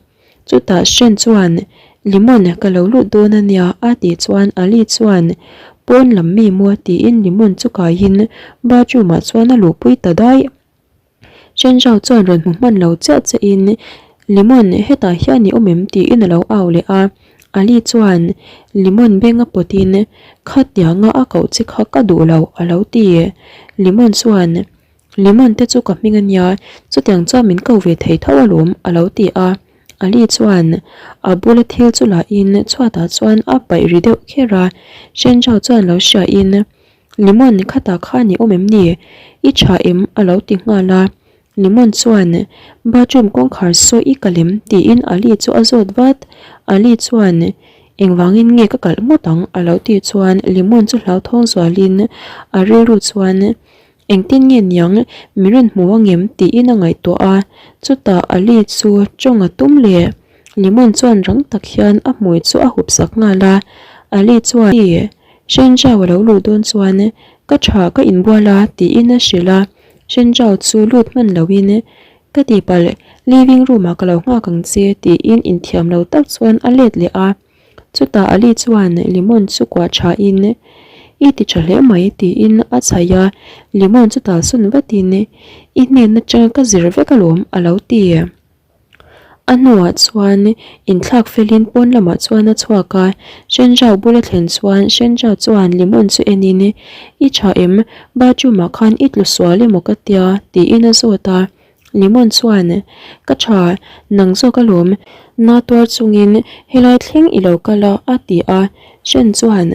Chutah Shen chuan, Limon, ka lo lut dawn a nia, a tih chuan Ali chuan, Pawn lam mi maw? tiin Limon chu kaiin bathroom-ah chuan a luhpui ta daih. Chenjao chuan rawn hmu hman lo chiah che in Lemon hetah hian i awm em tiin a lo au leh a, Ali chuan Lemon beng a pawt in khatianga a koh che kha ka duh lo a lo ti. Lemon chuan Lemon te chu ka hming a nia chutiang chuan min ko ve thei tho alawm a lo ti a, Ali chuan a bula thil chu lah in chhuatah chuan a paih ri deuh kher a, Chenjao chuan lo hria in Lemon khatah khan i awm em ni? I tha em? a lo ti nghal a. Lemon chuan, Bathroom kawngkhar saw i kalh em? tiin Ali chu a zawt vat. Ali chuan, Engvangin nge ka kalh ngawt ang? a lo tih chuan Lemon chu hlauthawng zualin a rilru chuan, Engtin nge niang? Mi rawn hmu ang em? tiin a ngaihtuah a. Chutah Ali chu tawng a tum leh. Lemon chuan rang tak hian a hmui chu a hup sak nghal a. Ali chuan, Shenjao a lo luh dawn chuan ka tha ka inbual a tiin a hrilh a, Shenjao chu lut hman loin ka tihpalh living room ah ka lo nghak ang che tiin inthiam lo tak chuan a let leh a, chutah Ali chuan lemon chu kuah tha in i ti tha hle mai tiin a chhaih a, lemon chu talsawn vatin i hnen atanga ka zir vek alawm a lo ti. A hnuah chuan inthlak felin pawn lamah chuan a chhuak a, Shenjao bula thlen chuan Shenjao chuan Lemon chu enin, I tha em? Bathroom ah khan i tlu sual emaw ka tia? tiin a zawt a. Lemon chuan, Ka tha, nang zawk alawm, na tuar chungin helai thleng i lo kal a a ti a. Shen chuan,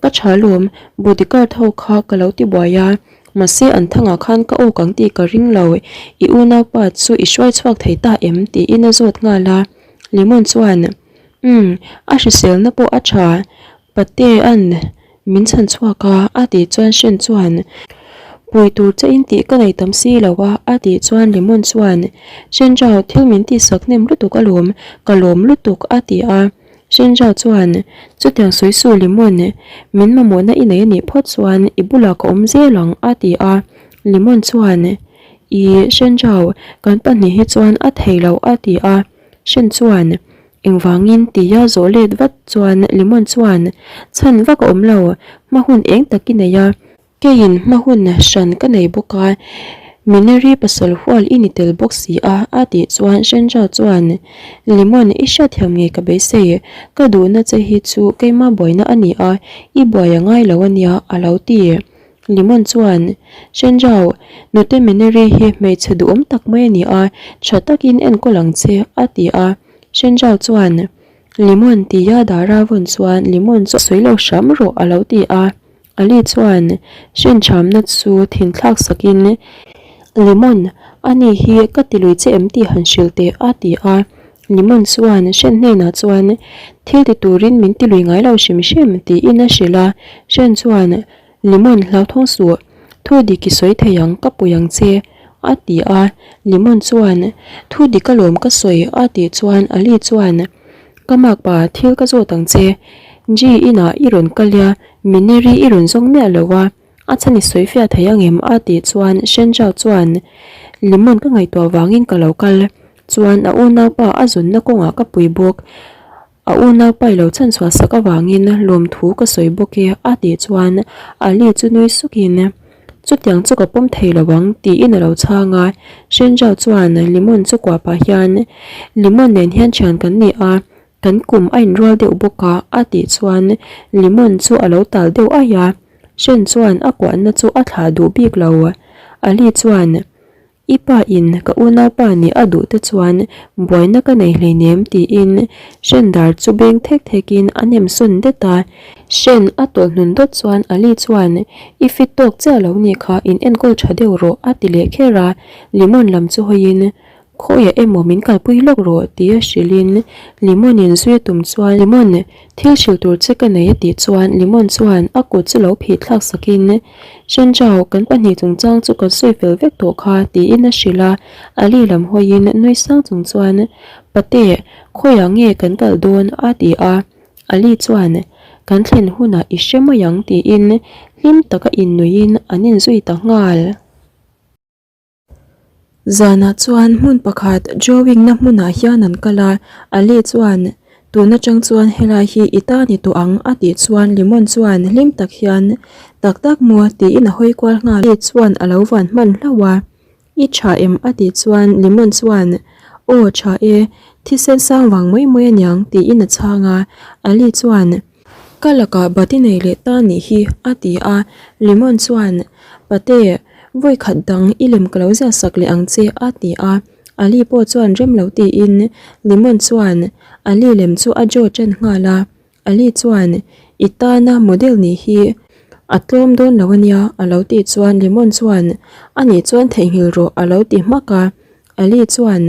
Ka tha alawm, bodyguard ho kha ka lo ti buai a, Mahse an thangah khan ka awk ang tih ka ring lo, i unaupa chu i hruai chhuak thei ta em? tiin a zawt nghal a. Lemon chuan, Umm, a hriselna pawh a tha, Patea'n min chhan chhuak a, a tih chuan Shen chuan, Pui tur che in tih ka nei tam si lo a, a tih chuan Lemon chuan, Shen Zhao thil min tihsak hnem lutuk alawm, ka lawm lutuk, a ti a. Shenja chuan, Chutiang sawi su Limon, min mamawhna i nei a nih phawt chuan i bulah ka awm zel ang, a ti a. Limon chuan, I Shenjao, kan pahnih hi chuan a thei lo a ti a. Shen chuan, Engvangin tia zawh let vat chuan Limon chuan, Chhan vak a awm lo, hma hun eng tak i nei a. Keiin hma hun hran ka nei bawk a, Mineri pasal hual i ni tel bawk si a a tih chuan Shenjao chuan, Limon, i hriatthiam ngei ka beisei, ka duhna che hi chu keima buaina a ni a, i buai a ngai lo a nia a lo ti. Limon chuan, Shenjao, nute Mineri hi hmeichhe duhawm tak mai a ni a, tha takin enkawl ang che, a ti a. Shenjao chuan, Limon tia dara vawn chuan Limon chu a sawi lo hram rawh a lo ti a. Ali chuan hrenchamna chu thinthlak sakin, Limon, ani hi ka ti lui che em tih han hrilh teh a ti a. Limon chuan hren hnenah chuan, Thil ti turin min ti lui ngai lo hrim hrim tiin a hrilh a. Hren chuan, Limon hlauthawng suh, thu dik i sawi thei ang, ka pui ang che a ti a. Limon chuan, Thu dik alawm ka sawi a tih chuan Ali chuan, Ka makpa thil ka zawt ang che, Ji inah i rawn kal ia, Mineri i rawn zawng miah lo a, a chhan i sawi fiah thei ang em? a tih chuan Shenjao chuan Limon ka ngaihtuah vangin ka lo kal, chuan a unaupa a zunna kawngah ka pui bawk, a unaupa i lo chhanchhuah sak avangin lawmthu ka sawi bawk e a tih chuan Ali chu nui sukin Chutiang chu ka pawm thei lo ang tiin a lo chhang a, Shenjao chuan Limon chu kuah pah hian Limon nen hian thian kan ni a, kan kum a inrual deuh bawk a a tih chuan Limon chu a lo tal deuh aih a, Shen chuan a kuahna chu a thlah duh bik lo. Ali chuan. I pa in ka unaupa nih a duh te chuan buaina ka nei hleinem tiin Hrendar chu beng thek thek in a nem sawn det a. Hren a tawlh hnun dawt chuan Ali chuan I fit tawk chiah lo nih kha in enkawl tha deuh rawh a ti leh kher a, Limon lam chu hawi in Khawiah emaw min kalpui lawk rawh ti a hrilh in Limon in zui a tum chuan Limon thil hrilh tur che ka nei a tih chuan Limon chuan a kut chu lo phih thlak sak in Shenjao, kan pahnih chungchang chu kan sawi fel vek tawh kha, tiin a hrilh a. Ali lam hawiin nui sang chung chuan, Pate, khawiah nge kan kal dawn? a ti a. Ali chuan, Kan thlen hunah i hre mai ang, tiin hlim taka innuiin an inzui ta nghal. Zanah chuan hmun pakhat drawing na hmunah hian an kal a, Ali chuan tun atang chuan helai hi i ta ni tawh ang a tih chuan Limon chuan hlim tak hian tak tak maw tiin a hawi kual nghal a, Ali chuan a lo van hman hlauh a, I tha em a tih chuan Limon chuan aw tha e, thisen sang vang mai mai aniang tiin a chhang a, Ali chuan. Ka lakah bati nei leh ta nih hi a ti a, Limon chuan Pate, vawi khat dang i lem ka lo ziah sak leh ang che a ti a, Ali pawh chuan rem lo tiin Limon chuan Ali lem chu a draw ṭan nghal a, Ali chuan I tana model nih hi a tlawm dawn lo ania a lo tih chuan Limon chuan Anih chuan theihnghilh rawh a lo ti hmak a, Ali chuan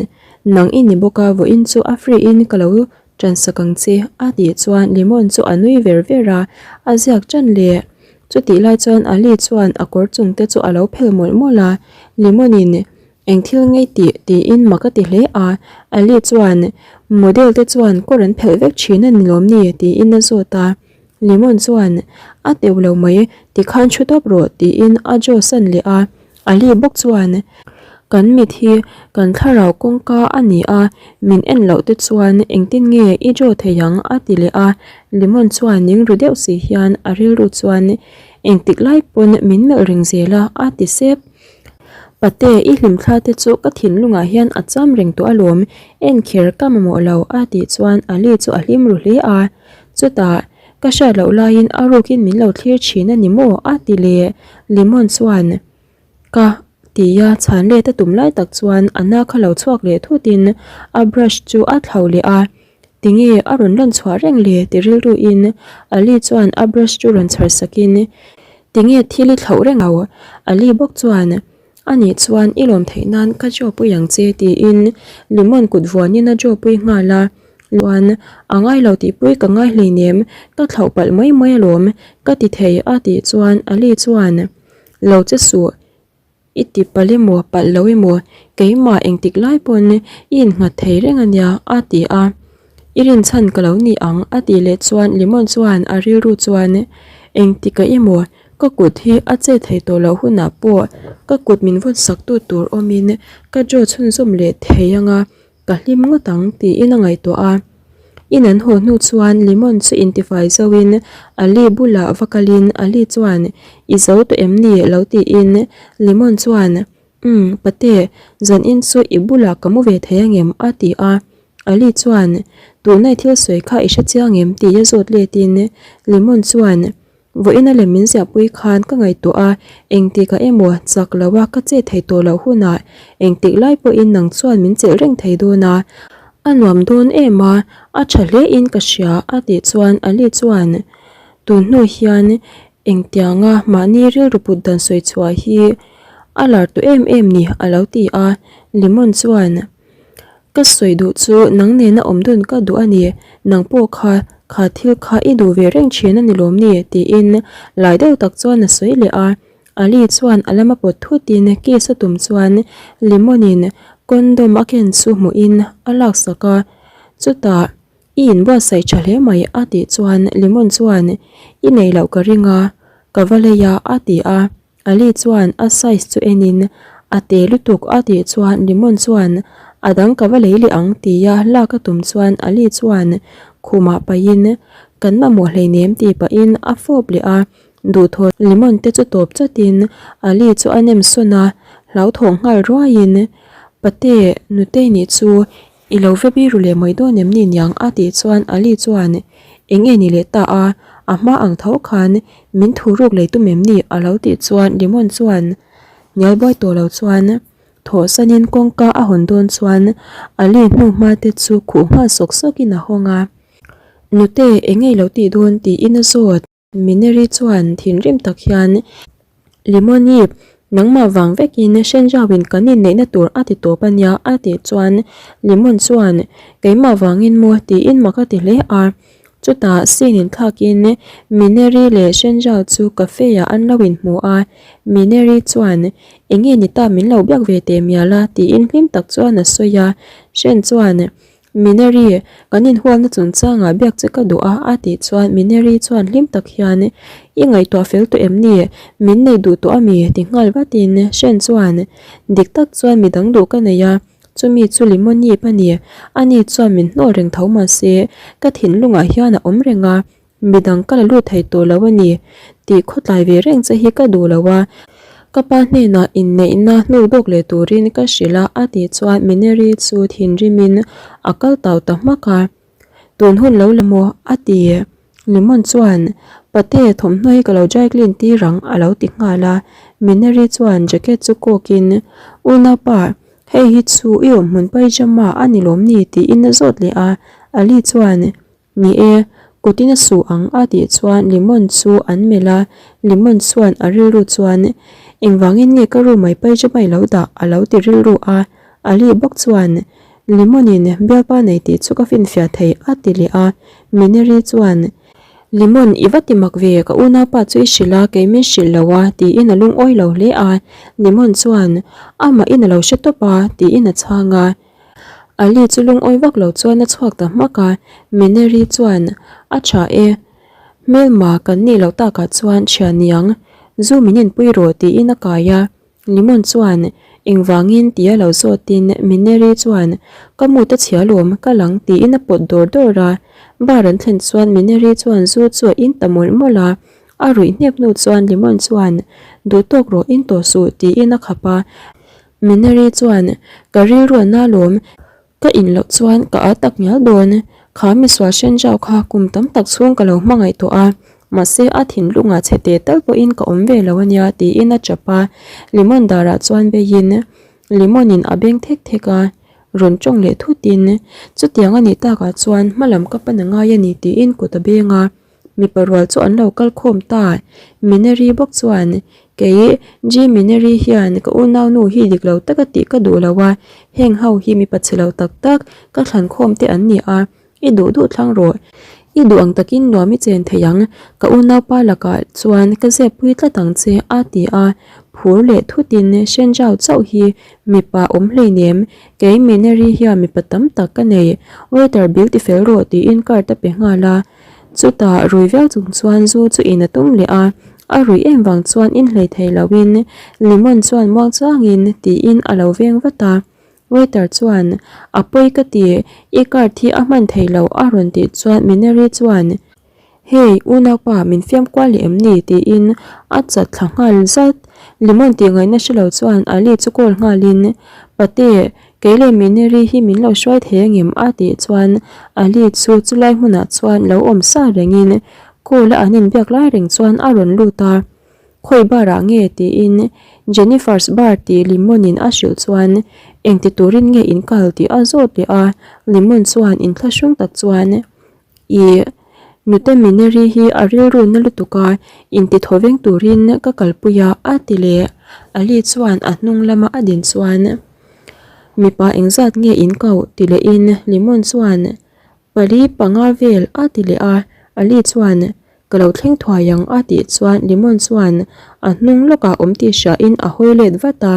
Nang i ni bawk a vawiin chu a free in ka lo Ṭan sak ang che, a tih chuan Limon chu a nui ver ver a, a ziak ṭan leh. Chutih lai chuan Ali chuan a kawr chung te chu a lo phel mawlh mawlh a, Limon in eng thil ngei tih tiin mak a ti hle a, Ali chuan model te chuan kawr an phelh vek ṭhin a ni lawm ni tiin a zawt a, Limon chuan a teuh lo mai tikhan thu tawp rawh tiin a draw san leh a. Ali bawk chuan, Kan mit hi kan thlarau kawngka a ni a, min en loh te chuan engtin nge i draw thei ang? a ti leh a. Limon chuan ning ru deuh si hian a rilru chuan, Engtik lai pawn min melh reng zel a, a ti sep. Pate, i hlimthla te chu ka thinlungah hian a cham reng tawh alawm, en kher ka mamawh lo, a tih chuan Ali chu a hlim ru hle a. Chutah, Ka hriat loh laiin a rukin min lo thlir thin a ni maw? a ti leh. Limon chuan, Ka tia chhan let a tum lai tak chuan a na kha lo chhuak leh thutin a brush chu a thlo leh a. Tinge a rawn lan chhuah reng le ti rilruin Ali chuan a brush chu rawn chhar sakin, Tinge thil i thlauh reng lo? Ali bawk chuan, Anih chuan i lawm theih nan ka draw pui ang che tiin Limon kut vuanin a draw pui nghal a, Luan a ngai lo tih pui ka ngai hleinem ka thlauh palh mai mai alawm ka ti thei a tih chuan Ali chuan Lo che suh i ti palh emaw palh lo emaw keimah engtik lai pawn i innghat thei reng ania a ti a. I rinchhan ka lo ni ang a tih leh chuan Limon chuan a rilru chuan engtikah emaw? Ka kut hi a che thei tawh loh hunah pawh ka kut min vawn sak tu tur awmin ka draw chhunzawm leh thei anga ka hlim ngawt ang tiin a ngaihtuah a. In an haw hnu chuan Lemon chu intifai zoin Ali bulah va kalin Ali chuan I zo tawh em ni? lo tiin Lemon chuan Umm pate, zanin chu i bulah ka mu ve thei angem? a ti a. Ali chuan Tunai thil sawi kha i hre chiang em? tia zawt letin Lemon chuan Vawiina lem min ziahpui khan ka ngaihtuah a, engtikah emaw chak lo a ka che thei tawh loh hunah engtik lai pawhin nang chuan min chelh reng thei dawn a, a nuam dawn em a, a tha hle in ka hria a tih chuan Ali chuan tun hnu hian engtianga mahni rilru put dan sawi chhuah hi a lar tawh em em ni a lo ti a, Lemon chuan. Ka sawi duh chu nang nena awm dun ka duh a ni, nang pawh kha kha thil kha i duh ve reng thin a ni lawm ni? tiin lai deuh tak chuan a sawi leh a. Ali chuan a lama pawt thutin kiss a tum chuan Lemon in condom a ken chu hmuhin a laksak a, chutah I inbuatsaih tha hle mai a tih chuan Lemon chuan I nei loh ka ring a, ka va lei a a ti a. Ali chuan a size chu enin a te lutuk a tih chuan Lemon chuan a dang ka va lei leh ang tia lak a tum chuan Ali chuan khumah pahin kan mamawh hleinem tih pahin a fawp leh a, duhthawh Lemon te chu tawp chatin Ali chu a nem sawn a, hlauthawng nghal ruaiin Pate nutei nih chu I lo va biru leh mai dawn em ni niang a tih chuan Ali chuan Eng nge ni leh ta a, a hma ang tho khan min thu ruk lei tum em ni a lo tih chuan Lemon chuan hnial buai tawh lo chuan thawhsanin kawngka a hawn dawn chuan Ali hnu hma te chu khuh nghal sawk sawkin a hawng a, Nute eng nge i lo tih dawn tiin a zawt. Mineri chuan thinrim tak hian, Limoni, nangmah vang vekin Shenjauin kan inneihna tur a ti tawp a nia a tih chuan Limon chuan, Keimah vangin maw tiin mak a ti hle a. Chutah scene inthlakin Mineri leh Shenjau chu cafe-ah an lo inhmu a. Mineri chuan, Enge ni ta min lo biak ve teh mial a tiin hlim tak chuan a sawi a. Shen chuan, Mineri, kan inhualna chungchangah biak che ka duh a, a tih chuan Mineri chuan hlim tak hian, I ngaihtuah fel tawh em ni? Min nei duh tawh a mi? ti nghal vatin Shen chuan, Dik tak chuan midang duh ka nei a, chumi chu Limoni pa ni, ani chuan min hnawl reng tho mahse ka thinlungah hian a awm reng a, Midang ka la lut thei tawh lo a ni tih khawtlai ve reng che hi ka duh lo a, ka pa hnenah inneihna hnu dawk leh turin ka hrilh a a tih chuan Mineri chu thinrimin a kal tau ta hmak a, Tun hun lo la maw? a ti. Lemon chuan, Pate, thawmhnaw hi ka lo dry clean tir ang a lo ti nghal a, Mineri chuan jacket chu kawkin, Unaupa, hei hi chu i awmhmun pyjama a ni lawm ni? tiin a zawt leh a, Ali chuan, Ni e, kutin a su ang a tih chuan Lemon chu an melh a, Lemon chuan a rilru chuan Engvangin nge ka room mai pyjama i lo dah a lo ti rilru a, Ali bawk chuan Lemon in bialpa nei tih chu ka finfiah thei a ti leh a, Mineri chuan Lemon i va ti mak ve ka unaupa chu i hrilh a kei min hrilh lo a tiin a lungawi lo hle a, Lemon chuan amah in a lo hre tawp a tiin a chhang a. Ali chu lungawi vak lo chuan a chhuak ta hmak a, Mineri chuan, A tha e, hmelma kan nih loh takah chuan thian niang, zu min inpui rawh tiin a kai a. Limon chuan, Engvangin tia lo zawtin Mineri chuan, Ka mut a chhia lawm, ka lang tiin a pawt dawr dawr a. Bar an thlen chuan Mineri chuan zu chu a in ta mawlh mawlh a, a ruih hnep hnu chuan Limon chuan, Duh tawk rawh, in tawh suh tiin a khap a. Minari chuan, Ka rilru a na lawm, ka in loh chuan ka a tak ngial dawn. Kha misual Shenjao kha kum tam tak chhung ka lo hmangaih tawh a, mahse a thinlungah chhe teh tal pawhin ka awm ve lo a nia tiin a tap a. Lemon darah chuan beiin Lemon in a beng thek thek a, rawn tawng leh thutin, Chutiang a nih takah chuan hmalam ka pan a ngai a ni tiin kut a beng a. Mipa rual chu an lo kal khawm ta. Mineri bawk chuan, Kei, G Mineri hian ka unaunu hi dik lo taka tih ka duh lo a, heng ho hi mipa chhe lo tak tak ka thlan khawm te an ni a, i duh duh thlang rawh. I duh ang takin nuam i chen thei ang, ka unaupa lakah chuan ka zep pui tlat ang che, a ti a. Phur leh thutin Shenjao chauh hi mipa awm hleinem, kei Mineri hian mipa tam tak ka nei, waiter bill ti fel rawh tiin card a pe nghal a. Chutah rui viau chung chuan zu chu in a tum leh a, A ruih em vang chuan inhlei thei loin Limon chuan muang chuangin tiin a lo veng vat a. Waiter chuan, A pawi ka ti, i card hi a hman thei lo a rawn tih chuan Mineri chuan, Hey, unaupa min fiam kual leh em ni? tiin a chat thla nghal zat. Limon tih ngaihna hre lo chuan Ali chu call nghalin, Pate, kei leh Mineri hi min lo hruai thei angem? a tih chuan Ali chu chulai hmunah chuan lo awm sa rengin call a an inbiak lai reng chuan a rawn lut a. Khawi bar ah nge? tiin Jennifer's bar tih Limon in a hrilh chuan engti turin nge in kal tih a zawt leh a, Limon chuan inthlahrung tak chuan Ih, nute Mineri hi a rilru na lutuk a, inti thaw veng turin ka kalpui a a ti leh. Ali chuan a hnung lama a din chuan Mipa engzat nge in koh? ti lehin Limon chuan Pali panga vel a ti leh a, Ali chuan Ka lo thleng thuai ang a tih chuan Limon chuan a hnung lawkah awm tih hriain a hawi let vat a,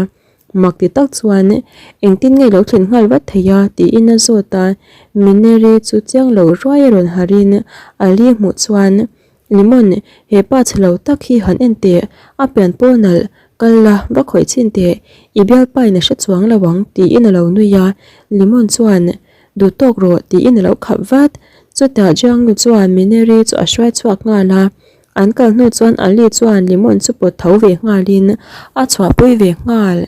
mak ti tak chuan engtin nge lo thlen nghal vat thei a tiin a zawt a, Mineri chu chiang lo ruai a rawn harin Ali hmuh chuan Limon he pa chhe lo tak hi han en teh, a pian pawl nalh, kal la va khawih chhin teh, i bialpa in a hre chuang lo ang tiin a lo nui a, Limon chuan Duh tawk rawh tiin a lo khap vat. Chutah Jiangnu chuan Mineri chu a hruai chhuak nghal a, an kal hnu chuan Ali chuan Limon chu pawt tho ve nghalin a chhuahpui ve nghal.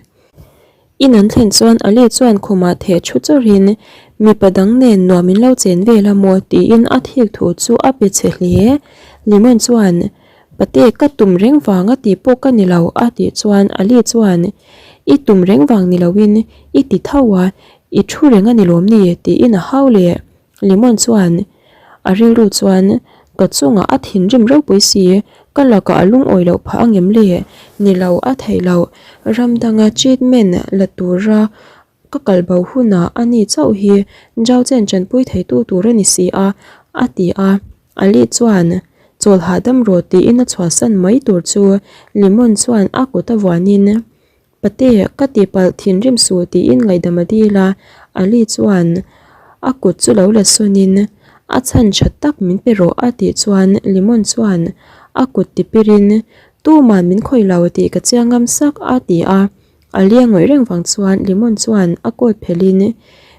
In an thlen chuan Ali chuan khumah theh thu chawrhin mipa dang nen nuam in lo chen vel a maw tiin a thik thu chu a pe chhe hle. Limon chuan Pate ka tum reng vang a tih pawh ka ni lo a tih chuan Ali chuan I tum reng vang ni loin i ti tho a, I thu reng a ni lawm ni? tiin a hau leh. Limon chuan a rilru chuan ka chungah a thinrim ropui si, ka lakah a lungawi loh phah angem le? Ni lo, a theih loh. Ram danga treatment la tura ka kal bo hunah a ni chauh hi Zhao Chen tanpui theitu tur a ni si a, a ti a. Ali chuan chawl hahdam rawh tiin a chhuahsan mai tur chu Limon chuan a kut a vuanin Pate, ka tihpalh thinrim suh tiin ngaihdam a dil a, Ali chuan a kut chu lo la sawnin a chhan tha tak min pe rawh a tih chuan Limon chuan a kut tipirin tuman min khawih lo tih ka chiang ngam sak a ti a, Ali a ngawih reng vang chuan Limon chuan a coat phelhin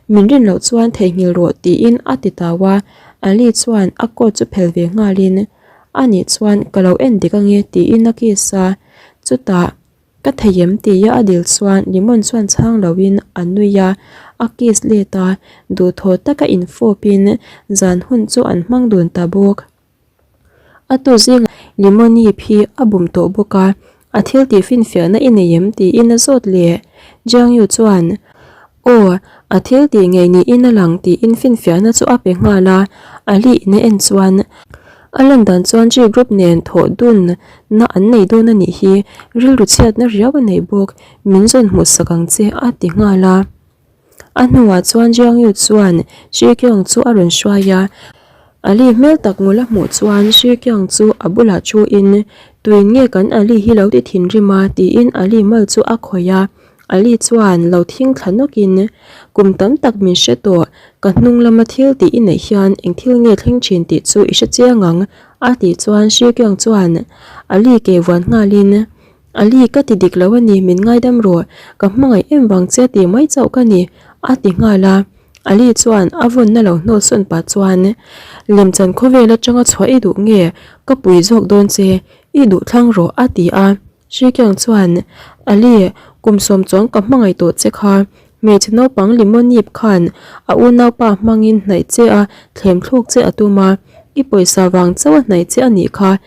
min rin loh chuan theihnghilh rawh tiin a ti tau a, Ali chuan a coat chu phel ve nghalin a nih chuan ka lo en dik ange tiin a kiss a, chutah Ka thei em tia a dil chuan Limon chuan chhang loin a nui a, a kiss let a, duhthawh taka infawpin zan hun chu an hmang dun ta bawk. A tu zingah Limon yip hi a bum tawh bawk a, a thil tih finfiahna i nei em tiin a zawt leh. Jiang Yu chuan, Aw, a thil tih ngei niin a lang tiin finfiahna chu a pe nghal a, a li in a en chuan A lan dan chuan G group nen thawh dun na an nei dawn a nih hi, rilru chhiatna riau a nei bawk, min zawn hmuh sak ang che a ti nghal a. A hnuah chuan Jiang Yu chuan Shi Qiang chu a rawn hruai a, Ali hmel tak ngul a hmuh chuan Shi Qiang chu a bulah thu in, Tuin nge kan Ali hi lo ti thinrim a tiin Ali mal chu a khawih a. Ali chuan lo thing thla nawkin, Kum tam tak min hre tawh, ka hnung lama thil tih i neih hian eng thil nge thleng thin tih chu i hre chiang ang, a tih chuan Shi Kyung chuan Ali ke vuan nghalin, Ali ka ti dik lo a ni, min ngaidam rawh, ka hmangaih em vang che tih mai chauh ka ni, a ti nghal a. Ali chuan a vawnna lo hnawl sawn pah chuan, Lemchan khawvel atanga chhuah i duh nge, ka pui zawk dawn che, i duh thlang rawh, a ti a. Hrikyang chuan, Ali, kum sawm chuang ka hmangaih tawh che kha. Hmeichhe naupang Limonip khan a unaupa hmangin hnaih che a thlem thluk che a tum a, i pawisa vang chauh a hnaih che a nih kha.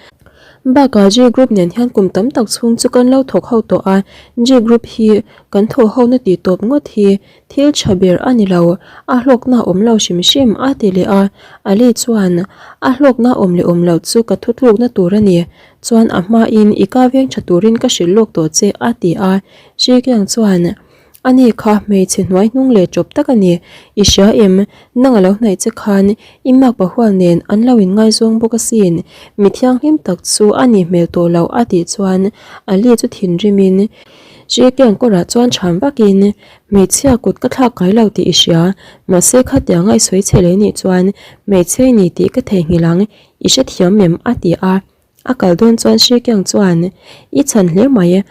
Bakah G Group nen hian kum tam tak chhung chu kan lo thawk ho tawh a, G Group hi kan thawh hona tih tawp ngawt hi thil tha ber a ni lo, a hlawkna a awm lo hrim hrim a ti leh a. Ali chuan, A hlawkna awm leh awm loh chu ka thutlukna tur a ni. Chuan a hmain i ka veng tha turin ka hrilh lawk tawh che a ti a, Hrikiang chuan A ni kha hmeichhe hnuai hnung leh tawp tak a ni, i hria em, nang a lo hnaih che khan i mak pahual nen an lo inngaizawng bawk asin, mi thianghlim tak chu a nih hmel tawh loh a tih chuan Ali chu thinrimin Hrikiang kawrah chuan chhan vakin Hmeichhia kut ka thlak ngai lo tih i hria, mahse khatianga i sawi chhe leh nih chuan hmeichhe i ni tih ka theihnghilh ang, I hrethiam em? a ti a. A kal dawn chuan Hrikiang chuan, I chhan hle mai.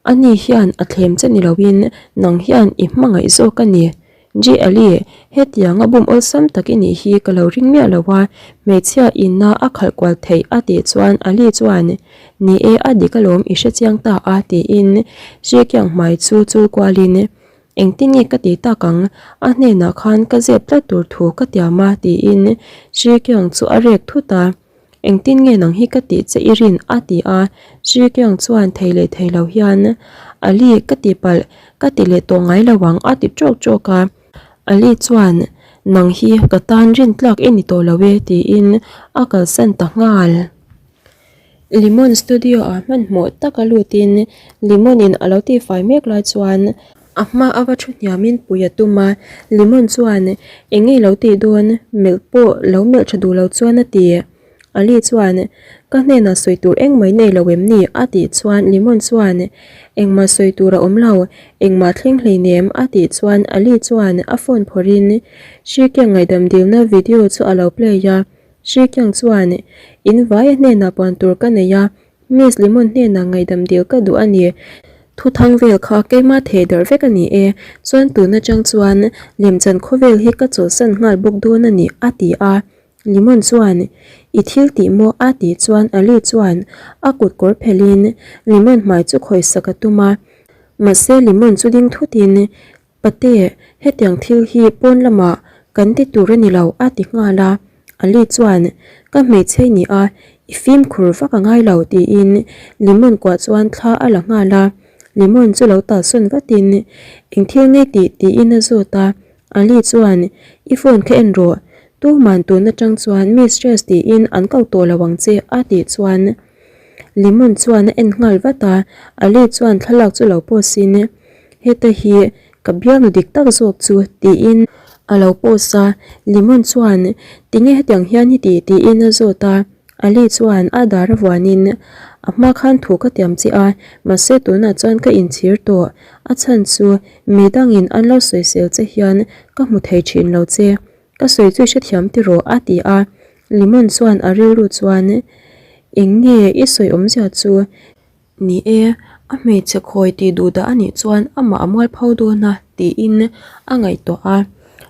Ani hian a thlem che ni loin nang hian i hmangaih zawk a ni. G-Ali, hetianga bum awlsam tak i nih hi ka lo ring miah lo a, hmeichhia inna a khalh kual theih a tih chuan Ali chuan, Ni e, a dik alawm i hrechiang ta a tiin Hrikiang hmai chu chul kualin, Engtin nge ka ti tak ang? A hnenah khan ka zep tlat tur thu ka tiam a tiin Hrikiang chu a rek thut a. Engtin nge nang hi ka tih che i rin? a ti a. Sri Kyung chuan thei leh thei lo hian, Ali, ka ti palh, ka ti leh tawh ngai lo ang a ti ṭawk ṭawk a. Ali chuan, Nang hi ka tan rin tlak i ni tawh lo e tiin a kalsan ta nghal. Limon studio ah hmanhmawh taka lutin Limon in a lo tifai mek lai chuan A hma a va thu hniamin pui a tum a, Limon chuan eng nge lo tih dawn melh pawh lo melh tha duh lo chuan a ti. Ali chuan, Ka hnenah sawi tur engmah i nei lo em ni? a tih chuan Limon chuan, Engmah sawi tur a awm lo, engmah thleng hleinem a tih chuan Ali chuan a phone phawrhin Hrikiang ngaihdam dilna video chu a lo play a, Hrikiang chuan, In vaia hnenah puan tur ka nei a, Miss Limon hnenah ngaihdam dil ka duh a ni. Thuthang vel kha keimah theh darh vek a ni e. Chuan tun atang chuan lemchan khawvel hi ka chawlhsan nghal bawk dawn a ni, a ti a. Limon chuan, I thil tih maw? a tih chuan Ali chuan a kut kawr phelhin Limon hmai chu khawihsak a tum a. Mahse Limon chu ding thutin Pate, hetiang thil hi pawn lamah kan ti tur a ni lo a ti nghal a. Ali chuan, Ka hmeichhe i ni a, i fimkhur vak a ngai lo tiin Limon kuah chuan thla a la nghal a. Limon chu lo talsawn vatin, Eng thil nge tih? tiin a zawt a. Ali chuan, I phone kha en rawh, tuman tun atang chuan mistress tiin an ko tawh lo ang che a tih chuan Limon chuan a en nghal vat a. Ali chuan thlalak chu lo post in, Heta hi ka bialnu dik tak zawk chu tiin a lo post a, Limon chuan tinge hetiang hian hi tih tiin a zawt a, Ali chuan a dar a vuanin a hma khan thu ka tiam che a, mahse tunah chuan ka inchhir tawh, a chhan chu mi dangin an lo sawisel che hian ka hmu thei thin lo che, ka sawi chu i hrethiam tiraw a ti a, Limon chuan a rilru chuan eng nge i sawi awmzia chu Ni e, a hmeichhe khawi tih duh dah a nih chuan amah a mual pho dawn a tiin a ngaihtuah a.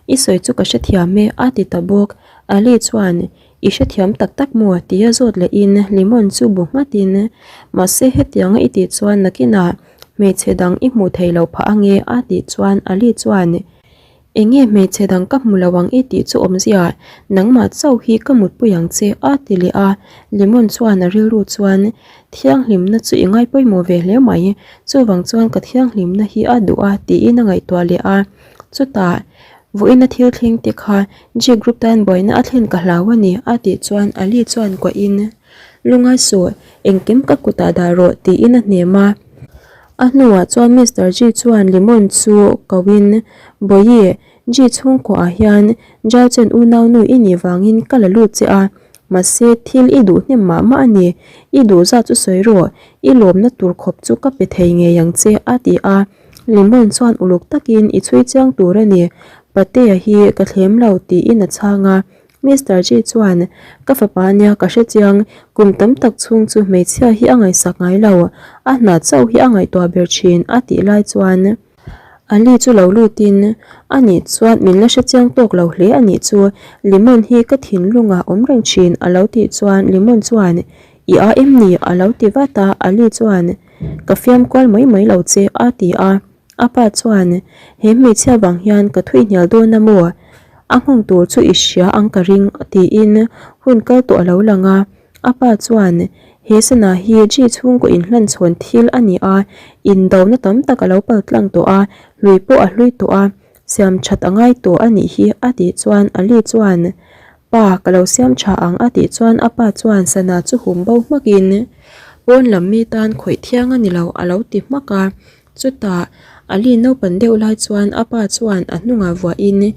I sawi chu ka hrethiam e a ti ta bawk. Ali chuan I hrethiam tak tak maw? tia zawt lehin Limon chu bu nghatin Mahse hetianga i tih chuan nakinah hmeichhe dang i hmuh theih loh phah ange a tih chuan Ali chuan Enge hmeichhe dang ka hmu lo ang i tih chu awmzia, nangmah chauh hi ka mutpui ang che a ti leh a, Limon chuan a rilru chuan thianghlimna chu i ngai pawimawh ve hle mai, chuvang chuan ka thianghlimna hi a duh a tiin a ngaihtuah leh a, chutah vawiina thil thleng te kha G group tan buaina a thlen ka hlau a ni a tih chuan Ali chuan kuahin Lungai suh, engkim ka kutah dah rawh tiin a hnem a. A hnuah chuan Mister Ji chuan Limon chu koin, Bawihi, Ji chhungkuaah hian Jao Chen unaunu i nih vangin ka la lut che a, mahse thil i duh hnem mah mah a ni, i duh zat chu sawi rawh, i lawmna tur khawp chu ka pe thei ngei ang che, a ti a. Limon chuan uluk takin i chhui chiang tur a ni, Patea hi ka thlem lo, tiin a chhang a. Mister Ji chuan, Ka fapa nia ka hre chiang, kum tam tak chhung chu hmeichhia hi a ngaihsak ngai lo, a hna chauh hi a ngaihtuah ber thin a tih lai chuan Ali chu lo lutin, A nih chuan min la hre chiang tawk lo hle a nih chu, Limon hi ka thinlungah awm reng thin a lo tih chuan Limon chuan, I a em ni? a lo ti vat a, Ali chuan, Ka fiam kual mai mai lo che a ti a. A pa chuan, He hmeichhia vang hian ka thui hnial dawn a maw? A nghawng tur chu i hria ang ka ring, tiin hun kal tawh a lo lang a. A pa chuan, He sana hi Ji chhungkaw inhlan chhawn thil a ni a, indona tam tak a lo pal tlang tawh a, hlui pawh a hlui tawh a, siam that a ngai tawh a nih hi, a tih chuan Ali chuan, Pa, ka lo siam tha ang, a tih chuan a pa chuan sana chu hum bo hmakin, Pawn lam mi tan khawih thiang a ni lo, a lo ti hmak a. Chutah, Ali naupan deuh lai chuan a pa chuan a hnungah vuahin,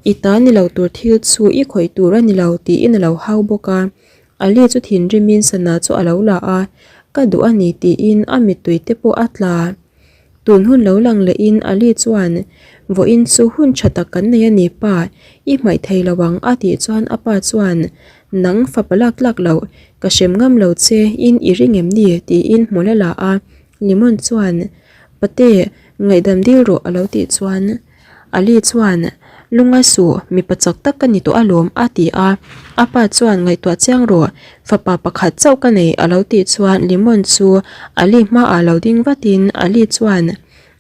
I ta ni lo tur thil chu i khawih tur a ni lo tiin a lo hau bawk a. Ali chu thinrimin sana chu a lo la a, Ka duh a ni tiin a mittui te pawh a tla. Tun hun lo lang lehin Ali chuan, Vawiin chu hun tha tak kan nei a ni pa, i hmaih thei lo ang a tih chuan a pa chuan, Nang fapa lak tlak loh, Ka hrem ngam lo che in i ring em ni? tiin hmul a la a, Limon chuan, Pate, ngaihdam dil rawh a lo tih chuan Ali chuan, Lungai suh, mipa chak tak ka ni tawh alawm a ti a, a pa chuan ngaihtuah chiang rawh, fapa pakhat chauh ka nei a lo tih chuan Limon chu Ali hmaah lo ding vatin Ali chuan,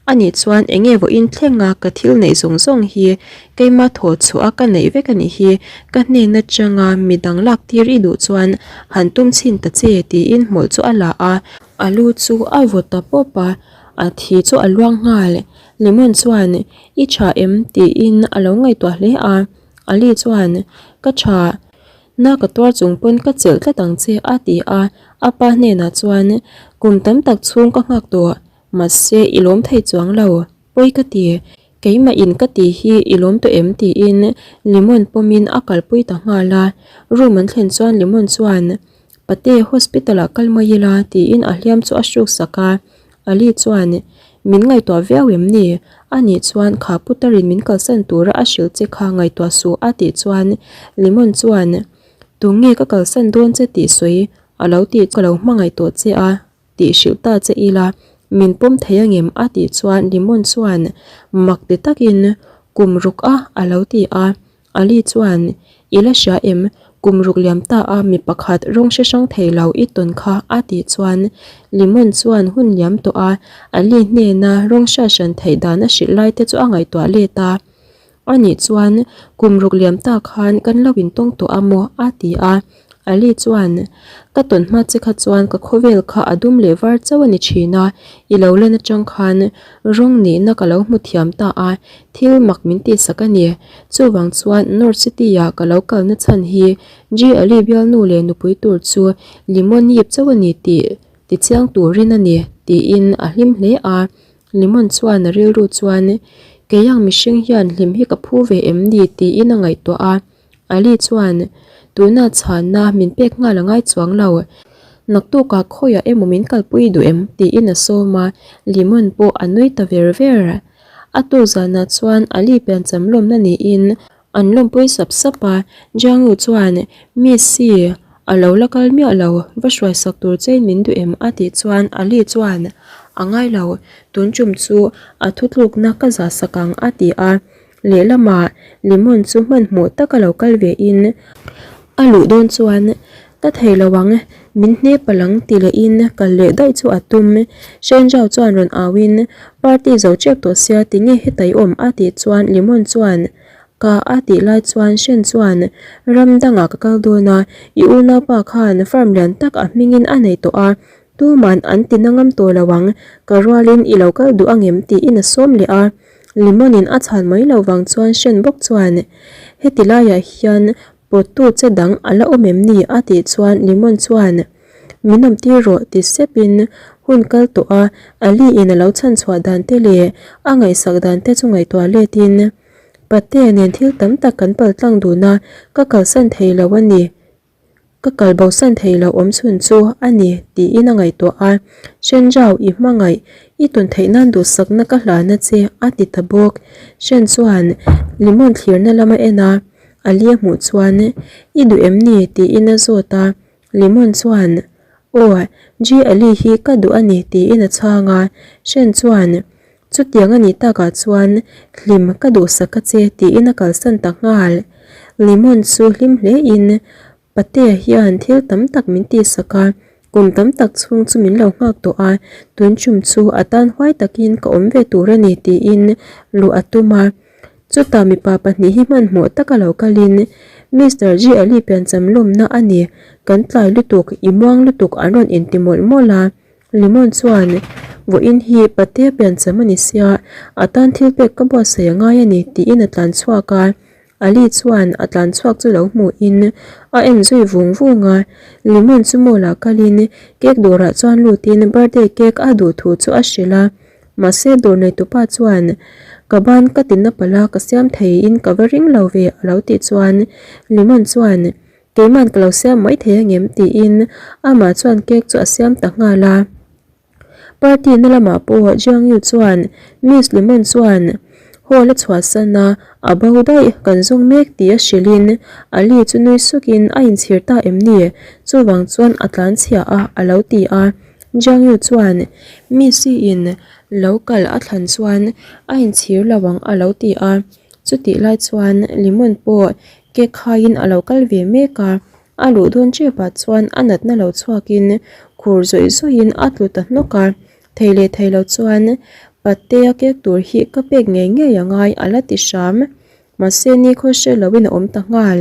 Anih chuan eng nge vawiin thlenga ka thil neih zawng zawng hi keima thaw chhuah a ka neih vek anih hi, ka hnen atanga midang lak tir i duh chuan han tum chhin ta che tiin hmawlh chu a la a, a lu chu a vaw ta pawp a, a thi chu a luang nghal. Lemon chuan i tha em tiin a lo ngaihtuah hle a, Ali chuan ka tha, na ka tuar chung pawn ka chelh tlat ang che a ti a, a pa hnenah chuan kum tam tak chhung ka nghak tawh. Mahse i lawm thei chuang lo, pawi ka ti. Keimah in ka ti hi i lawm tawh em tiin Limon pawmin a kalpui ta nghal a. Room an thlen chuan Limon chuan, Pate, hospital ah kal mai ila tiin a hliam chu a hruk sak a. Ali chuan, Min ngaihtuah viau em ni? Anih chuan kha putarin min kalsan tura a hrilh che kha ngaihtuah suh a tih chuan Limon chuan, Tunge ka kalsan dawn che tih sawi a lo tih ka lo hmangaih tawh che a. Tih hrilh ta che ila, min pawm thei angem a tih chuan Limon chuan mak ti takin kum ruk a a lo ti a. Ali chuan, I la hria em, kum ruk liam ta a mi pakhat rawng hre hrang thei lo i tawn kha a tih chuan Limon chuan hun liam tawh a Ali hnena rawng hriat hran theih dan a hrilh lai te chu a ngaihtuah let a. Anih chuan kum ruk liam ta khan kan lo intawng tawh a maw? a ti a. Ali chuan, Ka tawn hma che kha chuan ka khawvel kha a dum leh var chauh a ni thin a, i lo lan atang khan rawng nihna ka lo hmu thiam ta a, thil mak min tihsak a ni. Chuvang chuan North City-ah ka lo kalna chhan hi G. Ali bialnu leh nupui tur chu Limon yip chauh a ni tih tichiang turin a ni, tiin a hlim hle a. Limon chuan a rilru chuan, Kei ang mihring hian hlim hi ka phu ve em ni? tiin a ngaihtuah a. Ali chuan, Tuna chhanna min pek nghal a ngai chuang lo. Naktukah khawiah emaw min kalpui duh em? tiin a sawm a, Limon pawh a nui ta ver ver. A tuk zanah chuan Ali piancham lawmna niin An lawmpui sap sap a, Jiangyu chuan, Miss Si, a lo la kal miah lo, va hruai sak tur chein min duh em? a tih chuan Ali chuan, A ngai lo, tun tum chu a thutlukna ka zah sak ang a ti a. Lehlamah Limon chu hmanhmawh taka lo kal ve in a luh dawn chuan, Ka thei lo ang, min hne palh ang ti lehin kal leh daih chu a tum. Shenjao chuan rawn au in, Party zo chep tawh sia tinge heta i awm a tih chuan Limon chuan, Ka a tih lai chuan Shen chuan, Ram dangah ka kal dawn a, i unaupa khan farm lian tak a hmingin a nei tawh a, tuman an ti na ngam tawh lo ang, ka rualin i lo kal duh angem tiin a sawm leh a. Limon in a chhan mai lo vang chuan Shen bawk chuan, Heti laiah hian Pawttu che dang a la awm em ni? a tih chuan Limon chuan, Min awm tir rawh ti sepin hun kal tawh a, Ali in a lo chhan chhuah dan te leh a ngaihsak dan te chu ngaihtuah letin, Patea nen thil tam tak kan pal tlang dun a, ka kalsan thei lo a ni. Ka kal bosan thei lo awm chhun chu a ni tiin a ngaihtuah a, Shenjao i hmangaih i tawn theih nan duhsakna ka hlana che a ti ta bawk. Shen chuan Limon thlirna lam a en a, Ali a hmuh chuan i duh em ni tiin a zawt a, Limon chuan Aw, G Ali hi ka duh a ni tiin a chhang a, Shen chuan Chutiang a nih takah chuan hlim ka duhsak a che tiin a kalsan ta nghal. Limon chu hlim hle in Patea hian thil tam tak min tihsak a, kum tam tak chhung chu min lo nghak tawh a, tun chum chu a tan huai takin ka awm ve tur a ni tiin luh a tum a. Chutah mipa pahnih hi hmanhmawh taka lo kalin Mister G Ali piancham lawmna a ni, kan tlai lutuk, i muang lutuk an rawn inti mawlh mawlh a. Limon chuan, Vawiin hi Patea piancham a ni sia, a tan thil pek ka buatsaih a ngai a ni, tiin a tlan chhuak a. Ali chuan a tlan chhuak chu lo hmuhin a en zui vung vung a. Limon chu mall ah kalin cake dawrah chuan lutin birthday cake a duh thu chu a hrilh a. Mahse dawr neitupa chuan, Ka ban ka ti na palh a, ka siam theiin ka va ring lo ve, a lo tih chuan Limon chuan, Keiman ka lo siam mai thei angem tiin amah chuan cake chu a siam ta nghal a. Party na lamah pawh Jiang Yu chuan Miss Lemon chuan Hall a chhuahsan a, a bo daih, kan zawng mek tih a hrilhin Ali chu nui sukin a inchhir ta em ni? Chuvang chuan a tlan chhia a, a lo ti a. Jiang Yu chuan Miss in lo kal a thlan chuan a inchhir lo ang a lo ti a. Chutih lai chuan Limon pawh cake khaiin a lo kal ve mek a, a luh dawn tepah chuan a natna lo chhuakin khur zawih zawihin a tlu ta hnawk a. Thei leh thei lo chuan Patea kek tur hi ka pek ngei ngei a ngai a la ti hram. Mahse nikhaw hre loin a awm ta nghal.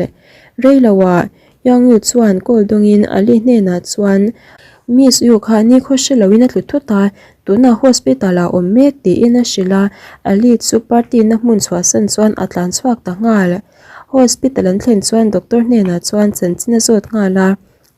Rei loah Yang Yu chuan call dawngin Ali hnenah chuan Miss Yu kha nikhaw hre loin a tlu thut a, tunah hospital ah a awm mek tiin a hrilh a, Ali chu party na hmun chhuahsan chuan a tlan chhuak ta nghal. Hospital an thlen chuan doctor hnenah chuan chanchin a zawt nghal a.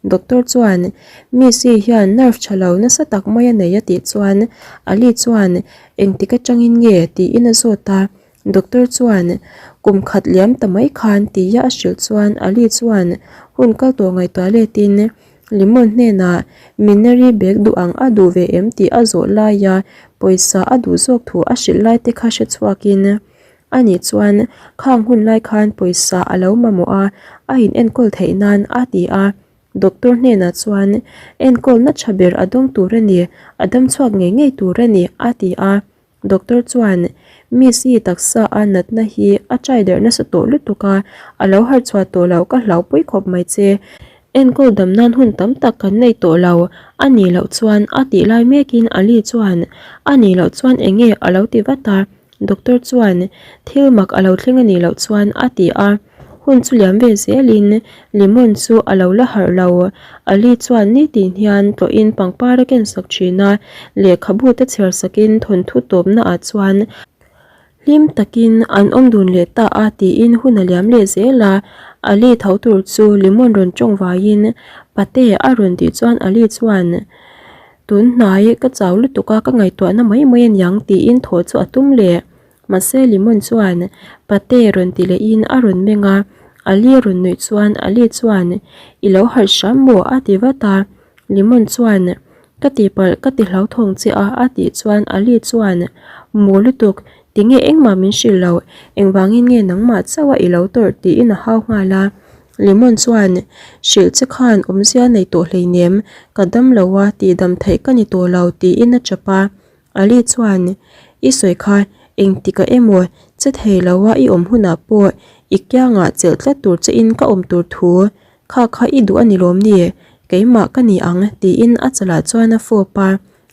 Doctor chuan, Miss i hian nerve tha lo nasa tak mai a nei a tih chuan Ali chuan, Engtik atangin nge? tiin a zawt a. Doctor chuan, Kum khat liam ta mai khan tia a hrilh chuan Ali chuan hun kal tawh ngaihtuah letin Limon hnenah Minari bag duh ang a duh ve em tih a zawh laia pawisa a duh zawk thu a hrilh lai te kha hre chhuakin Ani chuan khang hun lai khan pawisa a lo mamawh a, a in enkawl theih nan a ti a. Doctor hnenah chuan enkawlna tha ber a dawng tur a ni, a dam chhuak ngei ngei tur a ni a ti a. Doctor chuan Miss i taksa a natna hi a try derh nasa tawh lutuk a, a lo harh chhuah tawh loh ka hlauhpui khawp mai che. Enkawl dam nan hun tam tak kan nei tawh lo, a nih loh chuan a tih lai mekin Ali chuan a nih loh chuan eng nge a lo ti vat a. Doctor chuan thil mak a lo thleng a nih loh chuan a ti a, hun chu liam ve zelin Limon chu a lo la harh lo. Ali chuan nitin hian tlawhin pangpar a ken sak thin a, lehkhabu te chhiar sakin thawnthu tawpna ah chuan hlim takin an awm dun leh ta a tiin hun a liam leh zel a. Ali tho tur chu Limon rawn tawng vaiin Pate a rawn tih chuan Ali chuan Tun hnai ka chau lutuk a ka ngaihtuahna mai mai aniang tiin thaw chu a tum leh. Mahse Limon chuan Pate rawn ti lehin a rawn meng a, Ali rawn nuih chuan Ali chuan I lo harh hram maw a ti vat a. Limon chuan Ka tihpalh ka ti hlauthawng che a a tih chuan Ali chuan Maw lutuk tinge engmah min hrilh loh engvangin nge nangmah chauh a i lo tawrh tiin a hau nghal a. Lemon chuan, Hrilh che khan awmzia nei tawh hleinem, ka dam lo a, tihdam theih ka ni tawh lo, tiin a chap a. Ali chuan, I sawi kha, engtikah emaw che thei lo a i awm hunah pawh i kiangah chelh tlat tur chein ka awm tur thu, kha kha i duh a ni lawm ni, keimah ka ni ang, tiin a chalah chuan a fawp a.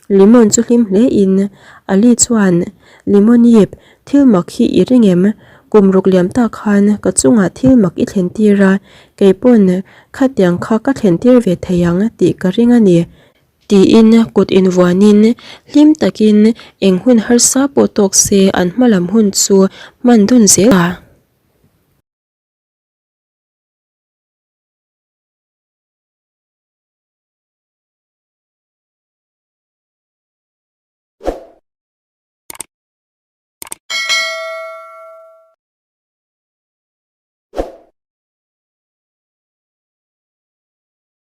Limon chu hlim hle in Ali chuan, Limon yip, thil mak hi i ring em? Kum ruk liam tak khan ka chungah thil mak i thlen tir a, kei pawn khatiang kha ka thlen tir ve thei ang tih ka ring a ni. Tiin kut invuanin hlim takin eng hun harsa pawh tawk se an hma lam hun chu hman dun zel a.